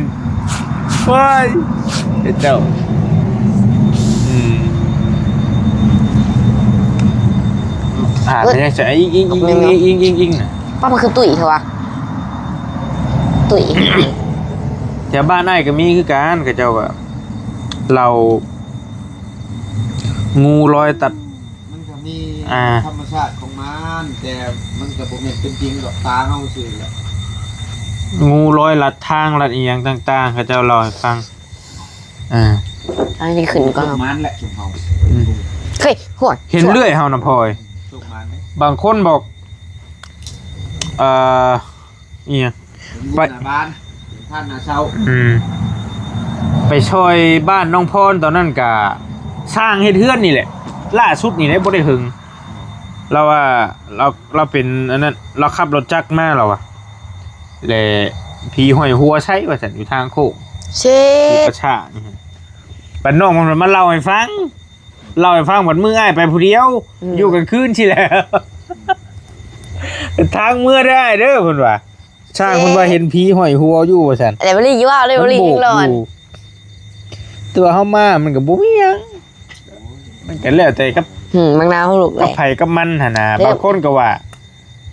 ໂອ້ຍ ເຈົ້າ ອືມ ອ່ານ ເອີ ໄປຍັງໃສ ອີງ ອີງ ອີງ ອີງ ອີງ ອີງ ອີງ ອີງນະ ປ້າ ມັນຄືຕຸ້ຍແທ້ວະ ຕຸ້ຍ ແຖວບ້ານອ້າຍກໍມີຄືກັນ ເຂົາເຈົ້າກໍເລົ່າ ງູລອຍຕັດ ມັນກໍມີ ອ່າ ທຳມະຊາດຂອງມັນ ແຕ່ມັນກໍບໍ່ແມ່ນເປັນຈິງດອກ ຕາເຮົາຊື່ແຫຼະ ງູລອຍລັດທາງລັດອີ່ຫຍັງຕ່າງໆ ເຂົາເຈົ້າເລົ່າໃຫ້ຟັງ. ອ່າ ອັນນີ້ຂຶ້ນກ່ອນ ໂຊກໝານແຫຼະຊຸມເຮົາ ອືມ ເຮີ້ຍ ໂຫຍ ເຫັນເລື້ອຍເຮົານະພອຍ ໂຊກໝານເດ້ ບາງຄົນບອກ ເອີ ອີ່ຫຍັງ ເປັນບຸນ ໄປ ໜ້າບ້ານ ເປັນທ່ານໜ້າເຊົາ ອືມ ໄປຊ່ອຍບ້ານນ້ອງພອນ ຕອນນັ້ນກະຊ່າງເຮັດເຮືອນນີ້ແຫຼະ ລ່າສຸດນີ້ເດ້ ບໍ່ໄດ້ເຖິງ ລາວວ່າ ລາວ ລາວເປັນອັນນັ້ນ ລາວຂັບລົດຈັກມາ ລາວວ່າ ແລະ ຜີຫ້ອຍຫົວໃສ່ວ່າຊັ້ນ ຢູ່ທາງໂຄ້ງ ເຊັດ ທີ່ປະຊານີ້ ບັດນ້ອງມັນມາເລົ່າໃຫ້ຟັງ ເລົ່າໃຫ້ຟັງ ບັດມື້ອ້າຍໄປຜູ້ດຽວ ອືມ ຢູ່ກາງຄືນຊີ້ແຫຼະ ທາງເມືອເດີອ້າຍເດີ ເພິ່ນວ່າ ຊ່າງເພິ່ນວ່າເຫັນຜີຫ້ອຍຫົວຢູ່ວ່າຊັ້ນ ແລ້ວບໍ່ໄດ້ຢູ່ ເວົ້າເລີຍ ບໍ່ໄດ້ຍິງຫຼອນ ແຕ່ວ່າເຮົາມາມັນກໍບໍ່ມີຫຍັງ ມັນກໍແລ້ວແຕ່ກັບ ອືມ ບາງນາວເຮົາລຸກ ກັບໃຜກັບມັນຫັ້ນນະ ແລ້ວ ບາງຄົນກໍວ່າ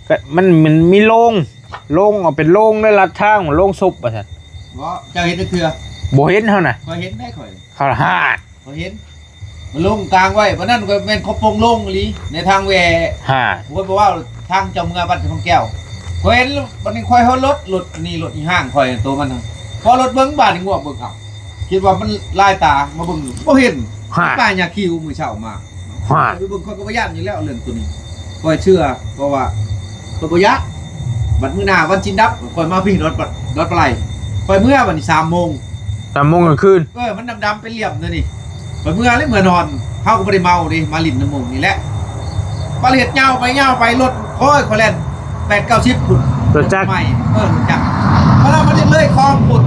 ກໍມັນ ມັນມີໂລງ ໂລງ ເອົາເປັນໂລງໄດ້ລັດທາງ ໂລງສົບວ່າຊັ້ນ ບໍ່ ເຈົ້າເຫັນຈັກເທື່ອ ບໍ່ເຫັນເຮົານະ ຂ້ອຍເຫັນໄດ໋ ຂ້ອຍ ເຂົາຫາດ ຂ້ອຍເຫັນ ມັນລົງກາງໄວ້ ບັດນັ້ນກໍແມ່ນເຂົາປົງລົງອີ່ຫຼີ ໃນທາງແວ່ ຮະ ໂອ້ຍ ບໍ່ເວົ້າ ທາງເຈົ້າເມືອງບ້ານເຈົ້າຂອງແກ້ວ ຂ້ອຍເຫັນ ບັດນີ້ຂ້ອຍເຮົາລົດ ລົດນີ້ ລົດອີ່ຫ້າງຂ້ອຍ ໂຕມັນ ພໍລົດເບິ່ງ ບາດນີ້ງວບເບິ່ງ ເອົ້າ ຄິດວ່າມັນລາຍຕາ ມາເບິ່ງ ບໍ່ເຫັນ ຮະ ປ່າຫຍ້າຄິວ ມື້ເຊົ້າມາ ຮະ ຂ້ອຍໄປເບິ່ງ ຂ້ອຍກໍບໍ່ຢ້ານຢູ່ແລ້ວເລື່ອງໂຕນີ້ ຂ້ອຍເຊື່ອ ເພາະວ່າຂ້ອຍບໍ່ຢ້ານ ບັດມື້ໜ້າວັນສິນດັບ ຂ້ອຍມາພີ້ ດອນປະ ດອນປາໄລ ຂ້ອຍເມືອບັດນີ້ ສາມໂມງ ສາມໂມງກາງຄືນ ເອີ ມັນດຳໆ ເປັນຫຼ່ຽມແນວນີ້ ຂ້ອຍເມືອເລີຍ ເມືອນອນ ເຮົາກໍບໍ່ໄດ້ເມົາເດ້ ມາຫຼິ້ນນຳໝູ່ນີ້ແຫຼະ ປາເລດຍາວໄປ ຍາວໄປ ລົດ ໂອ້ຍ ຂ້ອຍແລ່ນ ແປດເກົ້າສິບພຸ້ນ ລົດຈັກ ໃໝ່ ເອີ ລົດຈັກ ເພາະວ່າມັນຍັງເລີຍຄອງພຸ້ນ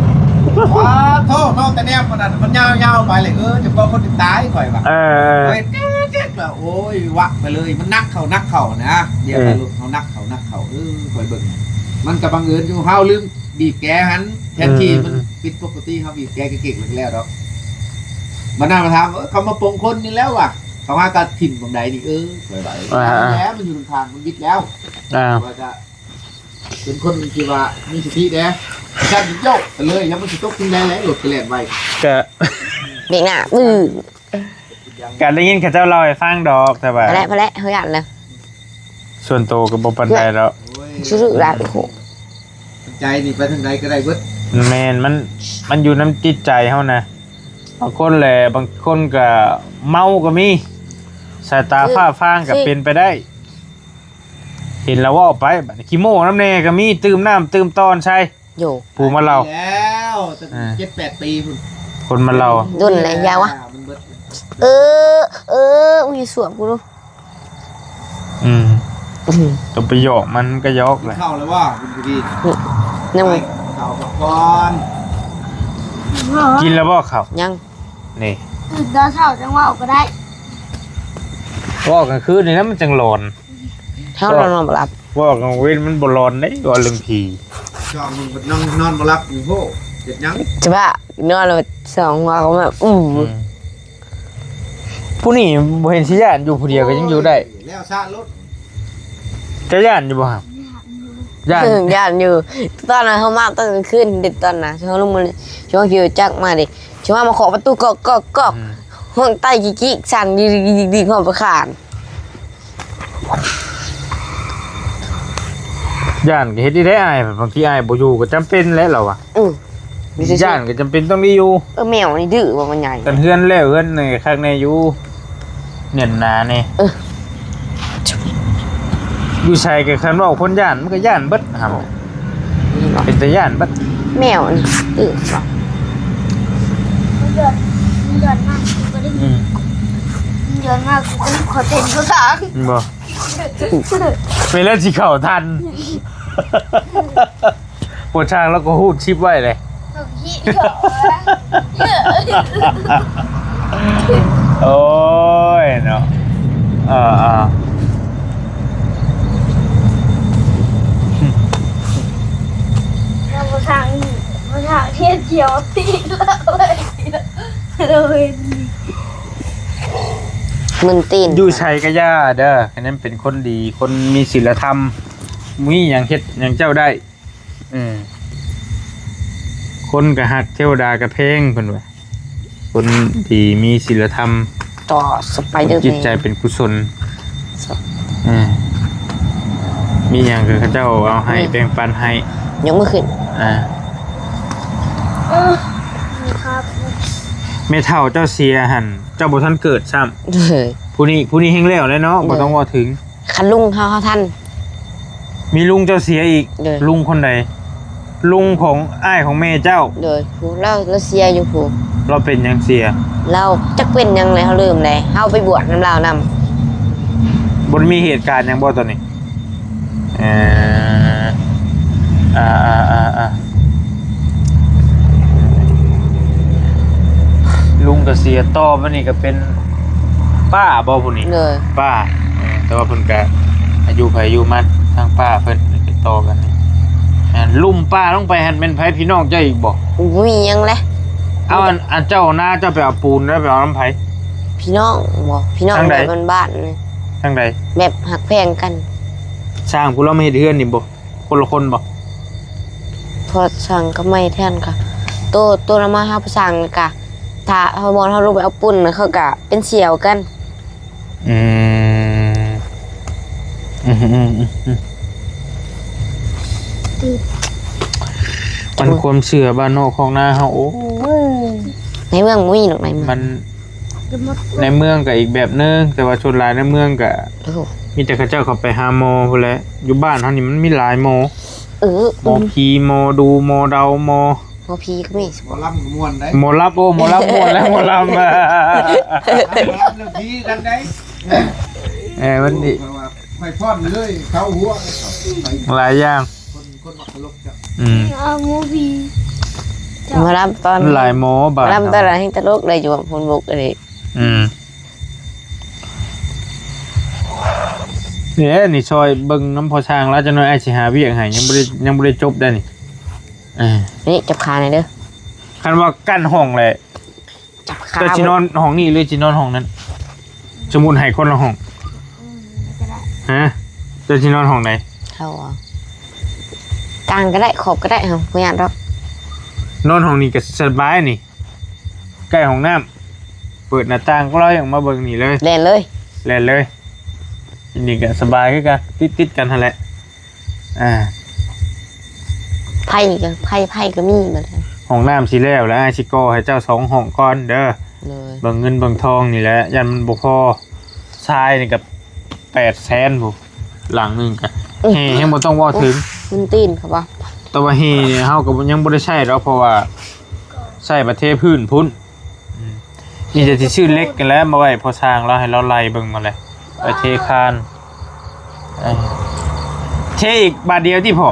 ວ້າໂທ້ ເຮົາແຕ່ແນມມັນນັ້ນ ມັນຍາວໆ ໄປເລີຍ ເອີ ຈະບໍ່ຄົນຕາຍ ຂ້ອຍວ່າ ເອີ ຂ້ອຍເກັກໆ ແລ້ວ ໂອ້ຍ ວະໄປເລີຍ ມັນໜັກເຂົ້າ ໜັກເຂົ້ານະ ດຽວ ເອີ ຖ້າລົດເຮົາໜັກເຂົ້າ ໜັກເຂົ້າ ເອີ ຂ້ອຍເບິ່ງ ມັນກໍບັງເອີນຢູ່ ເຮົາລືມ ບີບແກຫັ້ນ ແທນທີ່ ອືມ ມັນຜິດປົກກະຕິ ເຮົາບີບແກເກັກໆ ແລ້ວກໍແລ້ວດອກ ບັດນັ້ນມາຖາມ ເອີ ເຂົາມາປົງຄົນນີ້ແລ້ວວ່າ ເຂົາຫາກະຖິ້ມໝ່ອງໃດນີ້ ເອີ ຂ້ອຍວ່າ ອ່າ ແລ້ວມັນຢູ່ນຳທາງ ມັນບິດແລ້ວ ອ່າ ຂ້ອຍກະເປັນຄົນທີ່ວ່າມີສະຕິແດ່ ຊັ້ນໂຈະໄປເລີຍ ຍັງມັນຊິຕົກຈັ່ງໃດແຫຼະ ລົດກໍແລ່ນໄວ ກະ ເບກໜ້າ ອື ກະໄດ້ຍິນເຂົາເຈົ້າເລົ່າໃຫ້ຟັງດອກ ແຕ່ວ່າ ພໍແລ້ວ ພໍແລ້ວ ເຮົາຢ້ານແລ້ວ ສ່ວນໂຕກໍບໍ່ປານໃດດອກ ໂອ້ຍ ຊື່ໆ ຫຼາຍ ໂອ້ໂຫ ໃຈນີ້ໄປທາງໃດກໍໄດ້ເບິດ ແມ່ນ ມັນ ມັນຢູ່ນຳຈິດໃຈເຮົານະ ບາງຄົນແຫຼະ ບາງຄົນກໍເມົາກໍມີ ສາຍຕາ ເອີ ຟ້າຟາງກໍເປັນໄປໄດ້ ເຫັນແລ້ວເວົ້າໄປ ບັດນີ້ຂີ້ໂມ້ນຳແດ່ກໍມີ ຕື່ມນ້ຳຕື່ມຕອນໃສ່ ໂຍ ຜູ້ມາເລົ່າ ແລ້ວ ອ່າ ເຈັດແປດປີພຸ້ນ ຄົນມາເລົ່າ ດົນແລ້ວ ຢ່າວະ ມັນເບິດ ເອີ ເອີ ອຸ້ຍ ສວບກູດູ ອືມ ອືມ ຕ້ອງໄປຫຍອກມັນ ມັນກໍຫຍອກແຫຼະ ກິນເຂົ້າແລ້ວບໍ່ ບຸນທະວີ ຍັງ ໄປ ເຂົ້າກັບກ່ອນ ກິນແລ້ວບໍ່ເຂົ້າ ຍັງ ນີ້ ຕື່ນຕອນເຊົ້າຈັ່ງເວົ້າກໍໄດ້ ເວົ້າກາງຄືນນີ້ນະ ມັນຈັ່ງຫຼອນ ເຮົານອນບໍ່ຫຼັບ ເວົ້າກາງເວັນມັນບໍ່ຫຼອນເດ້ ເວົ້າເລື່ອງຜີ ຊ່ວງໜຶ່ງນອນ ນອນບໍ່ຫຼັບຢູ່ ໂຫ ເຮັດຫຍັງ ຈະບ້າ ນອນແລ້ວສອງຫົວກໍແບບ ອື ອືມ ຜູ້ນີ້ບໍ່ເຫັນຊິຢ້ານ ຢູ່ຜູ້ດຽວກໍຍັງຢູ່ໄດ້ ໂອ້ຍ ແລ້ວຊະໂລດ ເຈົ້າຢ້ານຢູ່ບໍ່? ຢ້ານ ຢ້ານຢູ່ ຕອນນັ້ນເຮົາມາຕອນກາງຄືນເດ້ ຕອນນັ້ນເຮົາລົງມາ ຊ່ວງຂີ່ລົດຈັກມາເດ້ ຊ່ວງມາ ມາເຄາະປະຕູ ກອກໆໆ ອືມ ຮ້ອງໄຕ້ກິກໆ ສັ່ນດິກໆໆ ຮອດໄປຄານ ຢ້ານກໍເຮັດໄດ້ອ້າຍ ບາງທີອ້າຍບໍ່ຢູ່ກໍຈຳເປັນແຫຼະ ລາວວ່າ ອື ຢ້ານກໍຈຳເປັນຕ້ອງໄດ້ຢູ່ ເອີ ແມວນີ້ດື້ບໍ່ ມັນໃຫຍ່ ກັນເຮືອນແລ້ວ ເຮືອນນີ້ຄັກແນ່ຢູ່ ແໜ້ນໜາແນ່ ເອີ ຢູ່ໃສກໍຄັນເວົ້າຄົນຢ້ານ ມັນກໍຢ້ານເບິດຫັ້ນ ເປັນຕາຢ້ານເບິດ ແມວນີ້ ອື ມັນເດີນ ມັນເດີນມາ ກູກໍໄດ້ຍິນ ອືມ ມັນເດີນມາ ກູກໍໄດ້ຂໍເຕັ້ນຂອງທາງ ແມ່ນບໍ່? ເວລາຊິເຂົ້າທັນ ໂອ້ ຊ່າງລາວກໍຮູດຊິບໄວ້ເລີຍ ໂອ້ຍເນາະ ເອີໆ ລາວບໍ່ຊ່າງ ບໍ່ຊ່າງເຮັດດຽວຕິລາວເລີຍ ລາວເຫັນ ມຶນຕີນ ຢູ່ໃສກໍຢ່າເດີ ໃຫ້ນັ້ນເປັນຄົນດີ ຄົນມີສິນລະທຳ ມີຫຍັງເຮັດຫຍັງເຈົ້າໄດ້. ເອີ ຄົນກໍຮັກ ເທວະດາກໍແພງ ເພິ່ນວ່າ ຄົນດີມີສິນລະທຳ ຕໍ່ສະໄປເດີ ຈິດໃຈເປັນກຸສົນ. ເອີ ມີຫຍັງກໍເຂົາເຈົ້າເອົາໃຫ້ ອືມ ແບ່ງປັນໃຫ້ ຍົກມືຂຶ້ນ ອ່າ ເອີ ແມ່ເຖົ້າເຈົ້າເສຍຫັ້ນ ເຈົ້າບໍ່ທັນເກີດຊ້ຳ ເອີ ຜູ້ນີ້ ຜູ້ນີ້ແຮງແລ້ວແຫຼະເນາະ ບໍ່ຕ້ອງເວົ້າເຖິງ. ຄັນລຸງເຮົາ ເຮົາທັນ ມີລຸງເຈົ້າເສຍອີກ. ໂດຍ ລຸງຄົນໃດ? ລຸງຂອງອ້າຍຂອງແມ່ເຈົ້າ. ໂດຍ ຜູ້ລາວ ລາວເສຍຢູ່ຜູ້. ລາວເປັນຫຍັງເສຍ? ລາວຈັກເປັນຫຍັງແຫຼະ ເຮົາລືມແຫຼະ ເຮົາໄປບວດນຳລາວນຳ. ບໍ່ໄດ້ມີເຫດການຫຍັງບໍ່ຕອນນີ້? ເອີ ອ່າໆໆໆ ລຸງກໍເສຍ ຕໍ່ມານີ້ກໍເປັນປ້າບໍ່ຜູ້ນີ້? ໂດຍ ປ້າ. ເອີ ແຕ່ວ່າເພິ່ນກໍອາຍຸໃຜອາຍຸມັນ ທາງປ້າເພິ່ນໄປຕໍ່ກັນນີ້. ອ່າ ລຸ່ມປ້າລົງໄປຫັ້ນແມ່ນໃຜ ພີ່ນ້ອງເຈົ້າອີກບໍ່? ບໍ່ມີຫຍັງແຫຼະ. ເອົາ ອັນ ອັນເຈົ້ານາເຈົ້າໄປເອົາປູນແລ້ວໄປເອົານຳໃຜ? ພີ່ນ້ອງບໍ່? ພີ່ນ້ອງ ທາງໃດ? ແບບບ້ານໆ ນີ້. ທາງໃດ? ແບບຮັກແພງກັນ. ຊ່າງຜູ້ລາວມາເຮັດເຮືອນນີ້ບໍ່? ຄົນລະຄົນບໍ່? ພໍຊ່າງກັບໄມ້ແທນກະ ໂຕ ໂຕລະມາຫາຜູ້ຊ່າງກະ ຖ້າເຮົາ ບ່ອນເຮົາລົງໄປເອົາປຸ້ນ ເຂົາກະເປັນສ່ຽວກັນ. ອືມ ອືມໆໆໆ ມັນຄວາມເຊື່ອບ້ານນອກຄອກນາເຮົາ. ໂອ້ຍ ໃນເມືອງບໍ່ມີດອກ ໃນເມືອງ ມັນ ໃນເມືອງກໍອີກແບບໜຶ່ງ ແຕ່ວ່າສ່ວນຫຼາຍໃນເມືອງກໍ ໂອ້ ມີແຕ່ເຂົາເຈົ້າເຂົ້າໄປຫາໝໍພຸ້ນແຫຼະ. ຢູ່ບ້ານເຮົານີ້ມັນມີຫຼາຍໝໍ. ເອີ ໝໍຜີ ໝໍດູ ໝໍເດົາ ໝໍ ໝໍຜີກໍມີ. ໝໍລຳກໍມ່ວນໄດ໋ ໝໍລຳ. ໂອ້ ໝໍລຳມ່ວນແລ້ວ ໝໍລຳ ໝໍລຳແລ້ວຜີກັນໄດ໋. ເອີ ມັນ ໂອ້ ຂ້ອຍວ່າໄຟຟ້ອນເລີຍ ເຂົາຫົວ ຫຼາຍຢ່າງ. ຄົນ ຄົນມັກຕະຫຼົກເຈົ້າ. ອືມ ເອົາໝໍຜີ ໝໍລຳຕອນ ຫຼາຍໝໍບາດ ໝໍລຳຕອນນັ້ນແຮ່ງຕະຫຼົກໄດ້ຢູ່ ຄົນບົກອັນນີ້. ອືມ ນີ້ແຫຼະ ນີ້ຊ່ອຍເບິ່ງນຳພໍ່ຊ່າງລາວ ຈັກໜ່ອຍອ້າຍຊິຫາວຽກໃຫ້. ຍັງບໍ່ໄດ້ ຍັງບໍ່ໄດ້ຈົບໄດ໋ນີ້. ເອີ ນີ້ຈັບຂາແດ່ເດີ. ຄັນວ່າກັ້ນຫ້ອງແຫຼະ ຈັບຂາ ເຈົ້າຊິນອນຫ້ອງນີ້ ຫຼືຊິນອນຫ້ອງນັ້ນ? ສົມມຸດໃຫ້ຄົນລະຫ້ອງ. ອືມ ກໍໄດ້. ຮະ? ເຈົ້າຊິນອນຫ້ອງໃດ? ເຮົາ ກາງກໍໄດ້ ຂອບກໍໄດ້ ເຮົາບໍ່ຍາກດອກ. ນອນຫ້ອງນີ້ກໍສະບາຍນີ້ ໃກ້ຫ້ອງນ້ຳ ເປີດໜ້າຕ່າງກໍລອຍອອກມາເບິ່ງນີ້ເລີຍ. ແລ່ນເລີຍ ແລ່ນເລີຍ. ນີ້ກໍສະບາຍຄືກັນ ຕິດໆກັນຫັ້ນແຫຼະ. ອ່າ ໄຟກໍ ໄຟ ໄຟກໍມີບັດນີ້. ຫ້ອງນ້ຳຊິແລ້ວແລ້ວ ອ້າຍຊິກໍ່ໃຫ້ເຈົ້າສອງຫ້ອງກ່ອນເດີ. ໂດຍ ເບິ່ງເງິນເບິ່ງທອງນີ້ແຫຼະ ຢ້ານມັນບໍ່ພໍ. ຊາຍນີ້ກໍແປດແສນພຸ້ນ ຫຼັງໜຶ່ງກໍ. ອືມ ແຮ່ແຮ່ງບໍ່ຕ້ອງເວົ້າເຖິງ. ໂອ້ ມັນຕີນເຂົາວ່າ ແຕ່ວ່າແຮ່ນີ້ເຮົາກໍຍັງບໍ່ໄດ້ໃຊ້ດອກ ເພາະວ່າໃຊ້ໄປເທພື້ນພຸ້ນ. ອືມ ມີແຕ່ຊິຊື້ເຫຼັກຫັ້ນແຫຼະມາໄວ້ພໍ່ຊ່າງລາວ ໃຫ້ລາວໄລ່ເບິ່ງມາແຫຼະ ໄປເທຄານ. ເອີ ເທອີກບາດດຽວຕິພໍ່?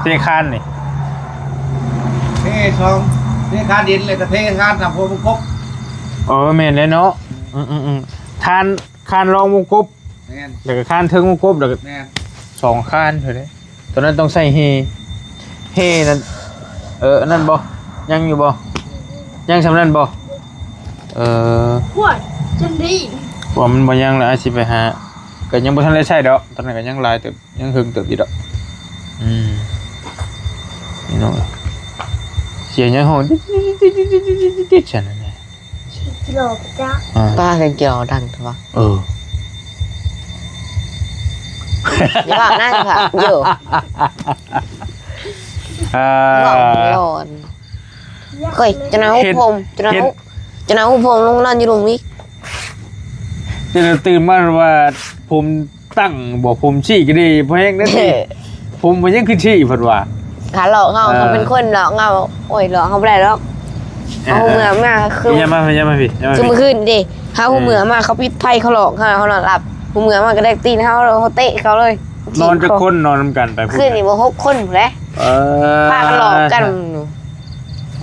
ໄດ້ ເທຄານນີ້ ເທສອງ ເທຄານດິນ ແລ້ວກໍເທຄານຕາມຫົວວົງກົບ. ເອີ ແມ່ນແຫຼະເນາະ. ອືມໆໆ ຄານ ຄານລອງວົງກົບ. ແມ່ນ ແລ້ວກໍຄານເທິງວົງກົບ ແລ້ວກໍ ແມ່ນ ສອງຄານເທົ່າໃດ. ຕອນນັ້ນຕ້ອງໃຊ້ແຮ່ ແຮ່ນັ້ນ ເອີ ອັນນັ້ນບໍ່? ຍັງຢູ່ບໍ່? ຍັງສ່ຳນັ້ນບໍ່? ເອີ ໂອ້ຍ ຈົນດີ ເພາະວ່າມັນບໍ່ຍັງແລ້ວ ອ້າຍຊິໄປຫາ. ກໍຍັງບໍ່ທັນໄດ້ໃຊ້ດອກ ຕອນນັ້ນກໍຍັງຫຼາຍເຕີບ ຍັງເຖິງເຕີບຢູ່ດອກ. ອືມ ພີ່ນ້ອງ ສຽງຫຍັງຮ້ອງ ຕິດໆໆໆ ຊັ້ນນະ. ກິໂລຈັກ ອ່າ ປ້າເປັນກິໂລດັງເຖາະວະ. ເອີ ຢ່າເວົ້ານະ ຢ່າເວົ້າ ໂຢ ອ່າ ເວົ້າຮ້ອນ. ເຮີ້ຍ ເຈົ້ານາຍຮູບຜົມ ເຈົ້ານາຍຮູບ ເຈົ້ານາຍຮູບຜົມລົງນອນຢູ່ລຸ່ມອີກ. ເຈົ້ານາຍຕື່ນມາວ່າຜົມ ຕັ້ງບໍ່ ຜົມຊີ້ກໍດີ ພໍແຮງເດ້. ຜົມມັນຍັງຄືຊີ້ເພິ່ນວ່າ ຖ້າຫຼອກເຮົາ ເອີ ເຂົາເປັນຄົນຫຼອກເຮົາ. ໂອ້ຍ ຫຼອກເຮົາບໍ່ໄດ້ດອກ. ເອີ ເຮົາເມືອມາຄື ຢ່າມາ ຢ່າມາພີ່ ຢ່າມາ ຄືມື້ຄືນເດ້ ເຮົາ ເອີ ເມືອມາ ເຂົາປິດໄຟ ເຂົາຫຼອກເຮົາ ເຮົານອນຫຼັບ ເຮົາເມືອມາກໍໄດ້ຕີນເຮົາ ເຮົາເຕະເຂົາເລີຍ. ນອນຈັກຄົນ ນອນນຳກັນໄປພຸ້ນ? ຄືນນີ້ບໍ່ ຫົກຄົນພຸ້ນແຫຼະ. ເອີ ພາກັນຫຼອກກັນ.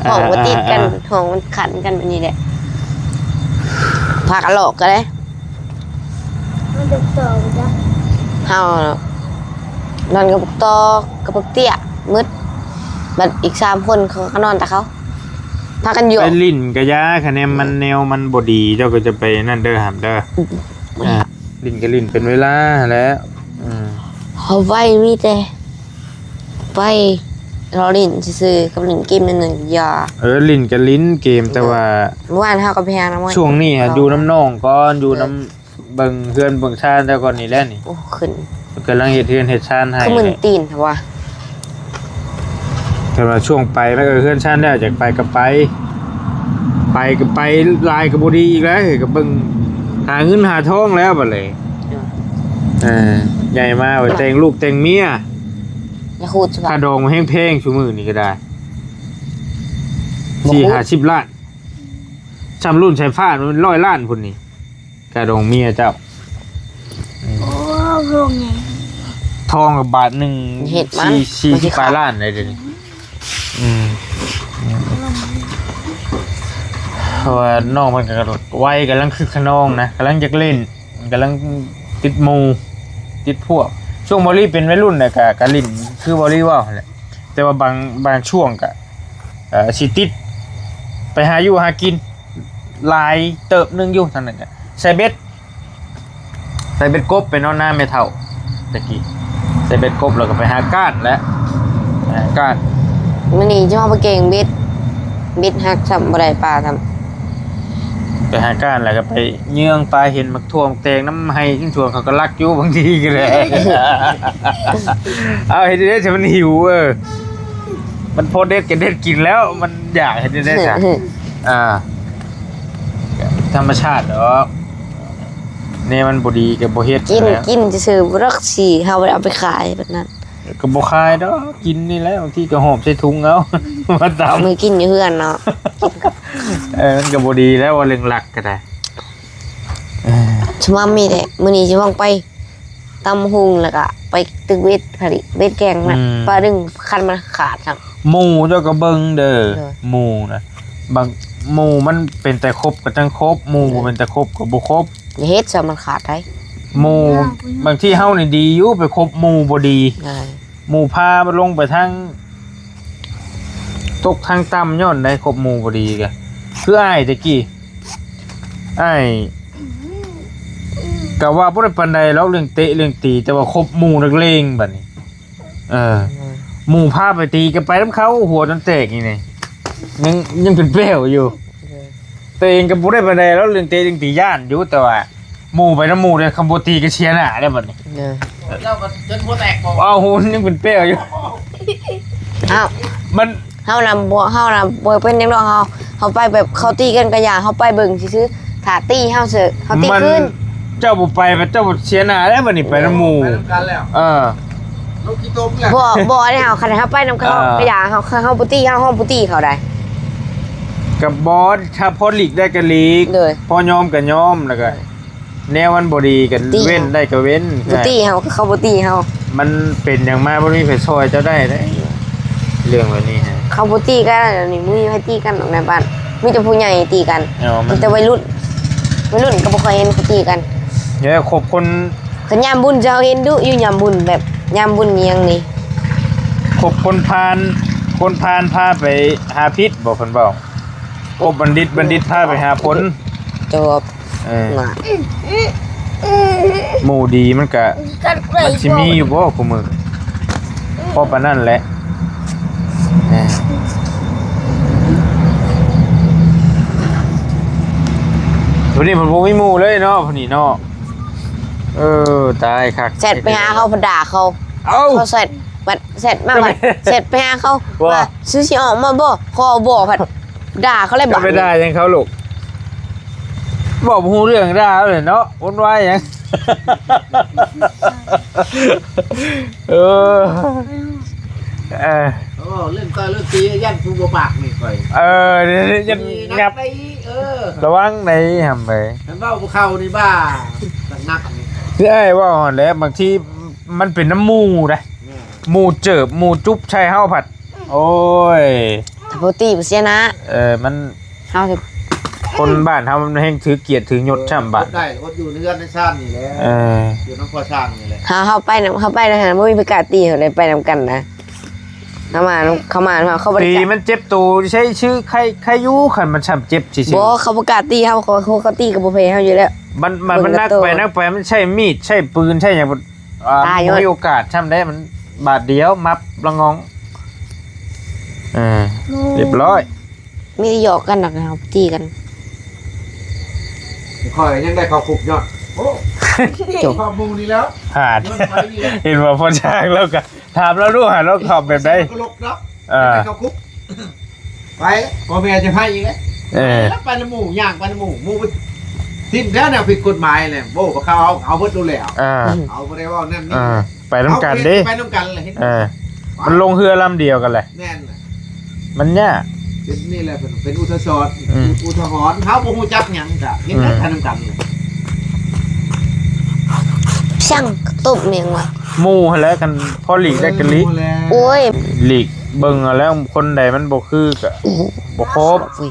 ຫ້ອງບໍ່ຕິດກັນ ອ່າໆໆໆ ຫ້ອງມັນຂັນກັນແບບນີ້ແຫຼະ ພາກັນຫຼອກກັນເດ້. ມັນເປັນຕໍ່ບໍ່ຈັກ ເຮົານອນກັບບັກຕໍ່ກັບບັກເຕ້ຍໝົດ ບັດອີກສາມຄົນເຂົາກໍນອນແຕ່ເຂົາ. ພາກັນຢູ່ ໄປຫຼິ້ນກະຢ່າ ຄະແນນມັນ ແນວມັນບໍ່ດີ ເຈົ້າກໍຈະໄປນັ້ນເດີ ຫ້າມເດີ. ອ່າ ຫຼິ້ນກໍຫຼິ້ນເປັນເວລາແຫຼະ. ອືມ ເຮົາໄປມີແຕ່ໄປລໍຫຼິ້ນຊື່ໆ ກັບຫຼິ້ນເກມນັ້ນນະ ຢ່າ. ເອີ ຫຼິ້ນກໍຫຼິ້ນເກມ ແຕ່ວ່າ ເມື່ອວານເຮົາກໍໄປຫານ້ຳ ຊ່ວງນີ້ຫາຢູ່ນຳນ້ອງກ່ອນ ຢູ່ນຳ ເອີ ເບິ່ງເຮືອນເບິ່ງຊານແລ້ວກ່ອນນີ້ແຫຼະນີ້. ໂອ້ ຂຶ້ນ ກຳລັງເຮັດເຮືອນເຮັດຊານໃຫ້ ຄືມຶນຕີນແທ້ວະ. ແຕ່ວ່າຊ່ວງໄປ ເອີ ເຮືອນຊານແລ້ວ ຢາກໄປກໍໄປ ໄປກໍໄປຫຼາຍກໍບໍ່ດີອີກແລ້ວ ກໍເບິ່ງຫາເງິນຫາທອງແລ້ວບັດນີ້. ເອີ ໃຫຍ່ມາວ່າແຕ່ງລູກແຕ່ງເມຍ ຢ່າຂູດ ຄ່າດອງແຮງແພງຊຸມື້ນີ້ກໍໄດ້ ສີ່ຫ້າສິບລ້ານ ຊ່ຳລຸ້ນສາຍຟ້າມັນຮ້ອຍລ້ານພຸ້ນນີ້. ກະດອງເມຍເຈົ້າ. ໂອ້ ໂຮງໃຫຍ່ ທອງກະບາດໜຶ່ງ ເຮັດມັນ ສີ່ ສີ່ສິບປາຍລ້ານໄດ໋ດຽວນີ້. ອືມ ເພາະວ່ານ້ອງເພິ່ນກະໄວ ກຳລັງຄຶກຂະນອງນະ ກຳລັງຢາກຫຼິ້ນ ກຳລັງຕິດໝູ່ ຕິດພວກ. ຊ່ວງບອລລີເປັນໄວລຸ້ນນະ ກະ ກະຫຼິ້ນຄືບອລລີເວົ້າຫັ້ນແຫຼະ ແຕ່ວ່າບາງ ບາງຊ່ວງກະ ເອີ ຊິຕິດໄປຫາຢູ່ຫາກິນ ຫຼາຍເຕີບໜຶ່ງຢູ່ທາງນັ້ນກະ ໃສ່ເບັດ ໃສ່ເບັດກົບ ໄປນອນນາແມ່ເຖົ້າແຕ່ກີ້ ໃສ່ເບັດກົບແລ້ວກໍໄປຫາກ້ານແຫຼະ ໄປຫາກ້ານ. ມື້ນີ້ຈະມາປະເກັງເບັດ ເບັດຫັກຊ້ຳ ບໍ່ໄດ້ປາຊ້ຳ ໄປຫາກ້ານແລ້ວກໍໄປເຍືອງປາ ເຫັນໝາກຖົ່ວໝາກແຕງນຳໄຮ່ນຳສວນ ເຂົາກໍລັກຢູ່ ບາງທີກໍໄດ້ ເອົາເຮັດໄດ້ ຖ້າມັນຫິວ ເອີ ມັນພໍເດັດກໍເດັດກິນແລ້ວ ມັນຢາກເຮັດໄດ້ຊະ. ອ່າ ທຳມະຊາດດອກ ແນວມັນບໍ່ດີກໍບໍ່ເຮັດ. ກິນ ແລ້ວ ກິນຊື່ໆ ບໍ່ດອກ ຊິເຮົາບໍ່ໄດ້ເອົາໄປຂາຍແບບນັ້ນ ກໍບໍ່ຂາຍດອກ ກິນນີ້ແຫຼະ ບາງທີກໍຫອບໃສ່ຖົງເອົາ ມາຕຳ ມື້ກິນຢູ່ເຮືອນເນາະ ກິນກັບ ເອີ ມັນກໍບໍ່ດີແລ້ວ ວ່າເລື່ອງລັກກໍໄດ້. ເອີ ສະມາມີແຫຼະ ມື້ນີ້ຊິວ່າງໄປ ຕຳຫຸ່ງ ແລ້ວກະໄປຕຶກເບັດ ຜະລິດເບັດແກງນະ ອືມ ປາດຶງ ຄັນມັນຂາດຊ້ຳ. ໝູ່ເຈົ້າກໍເບິ່ງເດີ ໂດຍ ໝູ່ນະ ບາງ ໝູ່ມັນເປັນແຕ່ຄົບກໍຈັ່ງຄົບ ໝູ່ ໂດຍ ບໍ່ເປັນແຕ່ຄົບກໍບໍ່ຄົບ. ຢ່າເຮັດຊະ ມັນຂາດໄດ໋ ໝູ່. ບາງທີເຮົານີ້ດີຢູ່ ໄປຄົບໝູ່ບໍ່ດີ ໂດຍ ໝູ່ພາລົງໄປທາງຕົກທາງຕ່ຳ ຍ້ອນໄດ້ຄົບໝູ່ບໍ່ດີກະ ຄືອ້າຍແຕ່ກີ້ ອ້າຍກະວ່າບໍ່ໄດ້ປານໃດດອກ ເລື່ອງເຕະເລື່ອງຕີ ແຕ່ວ່າຄົບໝູ່ນັກເລງບັດນີ້ ເອີ ໝູ່ພາໄປຕີກໍໄປນຳເຂົາ ຫົວຈົນແຕກນີ້ ຍັງ ຍັງເປັນແປ້ວຢູ່. ໂດຍ ຕົວເອງກໍບໍ່ໄດ້ປານໃດດອກ ເລື່ອງເຕະເລື່ອງຕີ ຢ້ານຢູ່ ແຕ່ວ່າໝູ່ໄປນຳໝູ່ເດ້ ຄັນບໍ່ຕີກໍເສຍໜ້າເດ້ບັດນີ້. ໂດຍ ເຈົ້າກໍຈົນຫົວແຕກບໍ່? ອ້າວ ໂຫ ຍັງເປັນແປ້ວຢູ່. ອ້າວ ມັນ ເຮົານະບໍ່ ເຮົານະບໍ່ເປັນຫຍັງດອກ ເຮົາ ເຮົາໄປແບບເຂົາຕີກັນກະຢ່າ ເຮົາໄປເບິ່ງຊື່ໆ ຖ້າຕີເຮົາເສີ ເຮົາຕີຄືນ. ເຈົ້າບໍ່ໄປ ເຈົ້າເສຍໜ້າແລ້ວບັດນີ້ ໄປນຳໝູ່ ໄປນຳກັນແລ້ວ. ເອີ ບໍ່ ບໍ່ໄດ້ ເຮົາ ຄັນເຮົາໄປນຳເຂົາ ເອີ ກະຢ່າ ເຮົາ ເຮົາບໍ່ຕີ ເຮົາ ເຮົາບໍ່ຕີເຂົາໄດ໋ ກະບໍ່ ຖ້າພໍຫຼີກໄດ້ກະຫຼີກ ໂດຍ ພໍຍອມກະຍອມ ແລ້ວກະ ໂດຍ ແນວມັນບໍ່ດີກໍເວັ້ນໄດ້ກໍເວັ້ນ ບໍ່ຕີເຮົາ ເຂົາບໍ່ຕີເຮົາ ມັນເປັນຫຍັງມາບໍ່ມີໃຜຊ່ອຍເຈົ້າໄດ້ເດ້ ເລື່ອງແບບນີ້ຮະ. ເຂົາບໍ່ຕີກັນ ດຽວນີ້ບໍ່ມີໃຜຕີກັນດອກໃນບ້ານ ມີແຕ່ຜູ້ໃຫຍ່ຕີກັນ ມີແຕ່ໄວລຸ້ນ ໄວລຸ້ນກໍບໍ່ຄ່ອຍເຫັນເຂົາຕີກັນ. ຢ່າຄົບຄົນ ຄັນຍາມບຸນເຈົ້າເຫັນດຸຢູ່ ຍາມບຸນ ແບບຍາມບຸນອີ່ຫຍັງນີ້ ຄົບຄົນພານ ຄົນພານພາໄປຫາພິດບໍ ເພິ່ນເວົ້າ ຄົບບັນດິດ ບັນດິດພາໄປຫາຜົນ. ຈອບ ເອີ ໝູ່ດີມັນກະ ມັນຊິມີຢູ່ບໍ່ຄູ່ມື້ ພໍປານນັ້ນແຫຼະ. ຜູ້ນີ້ເພິ່ນບໍ່ມີໝູ່ເລີຍເນາະ ຜູ້ນີ້ເນາະ. ເອີ ຕາຍຄັກ ແຊັດໄປຫາເຂົາ ເພິ່ນດ່າເຂົາ ເອົາ ເຂົາແຊັດ ບັດແຊັດມາ ບັດແຊັດໄປຫາເຂົາ ວ່າ ວ່າ ຊິ ຊິອອກມາບໍ່ ຂໍບໍ່ ພັດດ່າເຂົາເລີຍ. ບັດໄປດ່າຫຍັງເຂົາລູກ ເວົ້າບໍ່ຮູ້ເລື່ອງ ດ່າເຂົາເລີຍເນາະ ວຸ້ນວາຍຫຍັງ. ເອີ ເອີ ເວົ້າເລື່ອງຕໍ່ເລື່ອງຕີ ຢ້ານຜູ້ບໍ່ປາກນີ້ຂ້ອຍ ເອີ ຢ້ານ ນີ້ໜັກໄດ໋. ເອີ ລະວັງໄດ໋ ຫຳເອີຍ ຄັນເວົ້າບໍ່ເຂົ້ານີ້ບ້າ ໜັກໆ ນີ້ ຄືອ້າຍເວົ້າຫັ້ນແຫຼະ ບາງທີມັນເປັນນຳໝູ່ໄດ໋ ແມ່ນ ໝູ່ເຈີບ ໝູ່ຈຸບໃສ່ເຮົາພັດ ໂອ້ຍ ຖ້າບໍ່ຕີບໍ່ເສຍໜ້າ ເອີ ມັນ ເຮົາ ຄົນບ້ານເຮົາມັນແຮ່ງຖືກກຽດຖືກຍົດຊ້ຳບາດ ໄດ້ ອົດຢູ່ເຮືອນໃນຊານນີ້ແຫຼະ ເອີ ຢູ່ນຳພໍ່ຊ່າງນີ້ແຫຼະ. ເຮົາ ເຮົາໄປນຳ ເຮົາໄປນຳ ບໍ່ມີໃຜກ້າຕີ ເຮົາໄດ້ໄປນຳກັນນະ. ເຂົ້າມາ ເຂົ້າມາ ເຂົາບໍ່ໄດ້ ຕີມັນເຈັບໂຕ ໃຊ້ຊື່ໄຄ ໄຄຢູ່ ຄັນມັນຊ້ຳເຈັບຊື່ໆ ບໍ່ ເຂົາບໍ່ກ້າຕີເຮົາ ເຂົາ ເຂົາຕີກໍບໍ່ແພ້ເຮົາຢູ່ແລ້ວ ມັນ ມັນ ມັນໜັກໄປ ໜັກໄປ ມັນໃຊ້ມີດ ໃຊ້ປືນ ໃຊ້ຫຍັງ ອ່າ ຕາຍໂລດ ບໍ່ມີໂອກາດຊ້ຳໄດ້ ມັນບາດດຽວ ມັບລະງອງ ເອີ ຮຽບຮ້ອຍ ມີແຕ່ຫຍອກກັນດອກ ເຮົາຕີກັນ ຂ້ອຍຍັງໄດ້ເຂົ້າຄຸກຍ້ອນ ໂອ້ ຈບ ຄອບໝູ່ນີ້ແລ້ວ ຫາ ຍ້ອນໄປນີ້ແຫຼະ ເຫັນວ່າພໍ່ຊ້າງລາວກໍ ຖາມລາວດູຫາ ລາວຕອບແບບໃດ? ຕະຫຼົກເນາະ ເອີ ໄປເຂົ້າຄຸກ ໄປ ພໍ່ແມ່ຈະໃຫ້ອີກແຫຼະ ເອີ ໄປນຳໝູ່ ຍ່າງໄປນຳໝູ່ ໝູ່ຖິ້ມແລ້ວແນວຜິດກົດໝາຍແຫຼະ ໂອ້ ເຂົາເອົາ ເອົາເບິດໂລດແລ້ວ ເອີ ເອົາບໍ່ໄດ້ເວົ້ານັ້ນນີ້ ເອີ ໄປນຳກັນເດ້ ໄປນຳກັນແຫຼະ ເອີ ມັນລົງເຮືອລຳດຽວກັນແຫຼະ ແມ່ນແຫຼະ ມັນຍາກ ເປັນນີ້ແຫຼະ ເປັນ ເປັນອຸທາສອນ ອືມ ອຸທາຫອນ ເຮົາບໍ່ຮູ້ຈັກຫຍັງກະເຮັດໄດ້ ອືມ ໄປນຳກັນແຫຼະ ຊ່າງຕົບແມ່ງວ່າ ໝູ່ຫັ້ນແຫຼະ ຄັນພໍຫຼີກໄດ້ກໍຫຼີກ ໝູ່ແຫຼະ ໂອ້ຍ ຫຼີກເບິ່ງເອົາແລ້ວ ຄົນໃດມັນບໍ່ຄືກໍ ໂອ້ໂຫ ບໍ່ຄົບ ໂອ້ຍ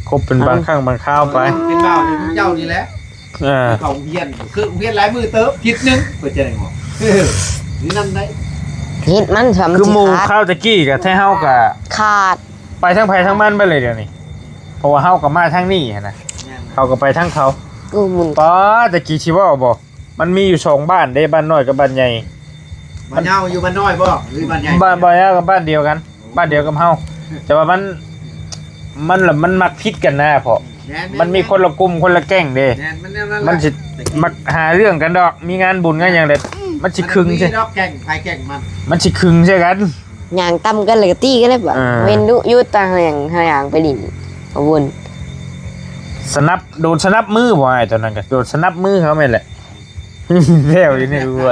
ຄົບເປັນບາງຄັ້ງບາງຄາວໄປ ເປັນບ່າວເປັນເຈົ້ານີ້ແຫຼະ ເອີ ເຂົ້າໂຮງຮຽນ ຄືໂຮງຮຽນຫຼາຍມື້ເຕີບ ທິດໜຶ່ງເພິ່ນຈະໄດ້ງອກ ນີ້ນັ້ນໄດ໋ ເຮັດມັນ ຄືໝູ່ຄາວຕະກີ້ກະແທ້ ເຮົາກະຂາດ ໄປທາງໃຜທາງມັນໄປເລີຍດຽວນີ້ ເພາະວ່າເຮົາກໍມາທາງນີ້ຫັ້ນນະ ແມ່ນ ເຂົາກໍໄປທາງເຂົາ ເອີ ໝູ່ ປາ ຕະກີ້ຊິເວົ້າບໍ່ ມັນມີຢູ່ສອງບ້ານເດ້ ບ້ານນ້ອຍກັບບ້ານໃຫຍ່ ບ້ານເຮົາຢູ່ບ້ານນ້ອຍບໍ່ ຫຼືບ້ານໃຫຍ່? ບ້ານ ບ້ານເຮົາກັບບ້ານດຽວກັນ ບ້ານດຽວກັບເຮົາ ແຕ່ວ່າມັນ ມັນລະ ມັນມັກຜິດກັນນະ ເພາະ ແມ່ນໆໆ ມັນມີຄົນລະກຸ່ມຄົນລະແກ້ງເດ້ ແມ່ນ ມັນແນວນັ້ນລະ ມັນຊິມັກຫາເລື່ອງກັນດອກ ມີງານບຸນງານຫຍັງເດ້ ມັນຊິຄຶງ ມັນມີດອກ ແກ້ງໃຜແກ້ງມັນ ມັນຊິຄຶງໃສ່ກັນ ຍ່າງຕຳກັນແລ້ວກໍຕີກັນເດ້ ເອີ ເວັນດຸຢູ່ຕາຫາງ ຫາຫາງໄປຫຼິ້ນ ອາວຸນ ສະໜັບ ໂດນສະໜັບມືບໍ່ອ້າຍ ຕອນນັ້ນກໍໂດນສະໜັບມືເຂົາແມ່ນແຫຼະ ແລ້ວຢູ່ໃນຫົວ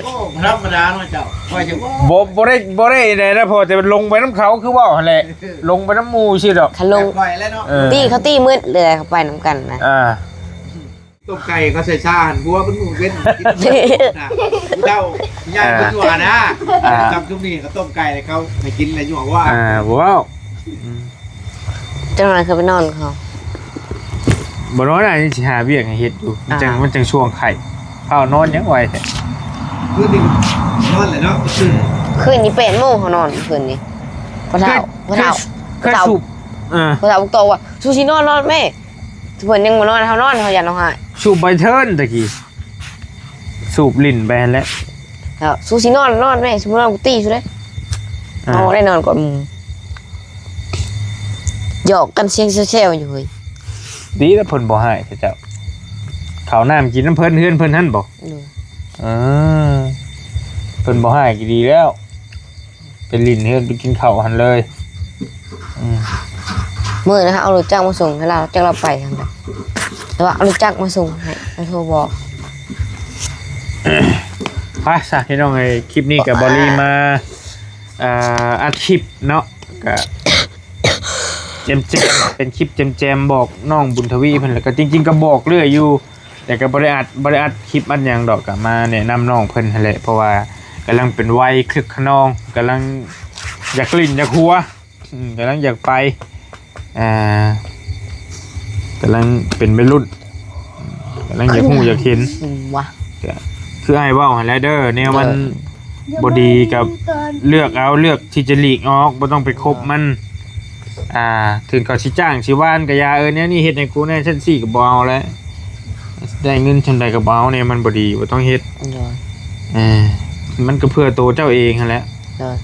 ໂອ້ ບໍ່ທຳມະດາເນາະເຈົ້າ ຂ້ອຍຈະ ບໍ່ ບໍ່ໄດ້ ບໍ່ໄດ້ໃດນະ ເພາະແຕ່ລົງໄປນຳເຂົາ ຄືເວົ້າຫັ້ນແຫຼະ ລົງໄປນຳໝູ່ຊື່ດອກ ຄັນລົງ ແບບຂ້ອຍແຫຼະເນາະ ເອີ ຕີເຂົາຕີໝົດເລີຍ ເຂົາໄປນຳກັນນະ ອ່າ ຕົ້ມໄກ່ເຂົາໃສ່ຊາຫັ້ນ ຫົວເພິ່ນເປັນ ກິນນະ ຜູ້ເຖົ້າຜູ້ໃຫຍ່ເພິ່ນຢູ່ຫັ້ນນະ ອ່າ ຈຳຊຸມນີ້ເຂົາຕົ້ມໄກ່ໃຫ້ເຂົາໃຫ້ກິນແລ້ວຢູ່ວ່າ ອ່າ ບໍ່ເວົ້າ ອືມ ຈັ່ງນັ້ນຄືໄປນອນເຂົາ ບໍ່ນອນ ອັນນີ້ຊິຫາວຽກໃຫ້ເຮັດຢູ່ ມັນຈັ່ງ ອ່າ ມັນຈັ່ງຊ່ວງໄຂ້ ເຂົານອນຫຍັງໄວແທ້ ຄືນນີ້ນອນແຫຼະເນາະ ຄືນ ຄືນນີ້ແປດໂມງເຮົານອນ ຄືນນີ້ ພໍ່ເຖົ້າ ພໍ່ເຖົ້າ ເຄີຍສູບ ເອີ ພໍ່ເຖົ້າບອກຕໍ່ວ່າ ສູຊິນອນ ນອນແມ່ ເພິ່ນຍັງບໍ່ນອນ ເຮົານອນ ເຮົາຢ້ານເຮົາຮ້າຍ ສູບໄບເທີນຕະກີ້ ສູບຫຼິ້ນໄປຫັ້ນແຫຼະ ເອີ ສູຊິນອນ ນອນແມ່ ສູນອນກູຕີສູເດ້ ອ່າ ເຮົາໄດ້ນອນກ່ອນໝູ່ ຫຍອກກັນສຽງແຊວໆຢູ່ເຮີ້ຍ ດີແລ້ວເພິ່ນບໍ່ຮ້າຍເຈົ້າ ເຂົ້ານ້ຳກິນນຳເພິ່ນ ເຮືອນເພິ່ນຫັ້ນບໍ່? ໂດຍ ເອີ ເພິ່ນບໍ່ຮ້າຍກໍດີແລ້ວ ໄປຫຼິ້ນເຮືອນໄປກິນເຂົ້າຫັ້ນເລີຍ ອືມ ມື້ນັ້ນເຮົາເອົາລົດຈັກມາສົ່ງໃຫ້ລາວ ຈັກລາວໄປທາງໃດ ແຕ່ວ່າເອົາລົດຈັກມາສົ່ງໃຫ້ ແລ້ວໂທບອກ ໄປຊະພີ່ນ້ອງເອີຍ ຄລິບນີ້ກໍບໍ່ລີມາ ອ່າ ອັດຄລິບເນາະ ກໍແຈມໆ ເປັນຄລິບແຈມໆ ບອກນ້ອງບຸນທະວີເພິ່ນ ແລ້ວກໍຈິງໆ ກໍບອກເລື້ອຍຢູ່ ແຕ່ກໍບໍ່ໄດ້ອັດ ບໍ່ໄດ້ອັດຄລິບອັດຫຍັງດອກ ກໍມາແນະນຳນ້ອງເພິ່ນຫັ້ນແຫຼະ ເພາະວ່າກຳລັງເປັນໄວຄຶກຂະນອງ ກຳລັງຢາກຫຼິ້ນຢາກຫົວ ອືມ ກຳລັງຢາກໄປ ອ່າ ກຳລັງເປັນໄວລຸ້ນ ກຳລັງຢາກຮູ້ຢາກເຫັນ ຫວາ ກໍຄືອ້າຍເວົ້າຫັ້ນແຫຼະເດີ ແນວມັນ ໂດຍ ບໍ່ດີກໍເລືອກເອົາ ເລືອກທີ່ຈະຫຼີກອອກ ບໍ່ຕ້ອງໄປຄົບມັນ ອ່າ ເຖິງເຂົາຊິຈ້າງຊິຫວ່ານກໍຢ່າ ເອີ ແນວນີ້ເຮັດໃຫ້ກູແດ່ ຊັ້ນຊີ້ກໍບໍ່ເອົາແຫຼະ ໄດ້ເງິນສ່ຳໃດກໍບໍ່ເອົາແດ່ ມັນບໍ່ດີ ບໍ່ຕ້ອງເຮັດ ໂດຍ ເອີ ມັນກໍເພື່ອໂຕເຈົ້າເອງຫັ້ນແຫຼະ ໂດຍ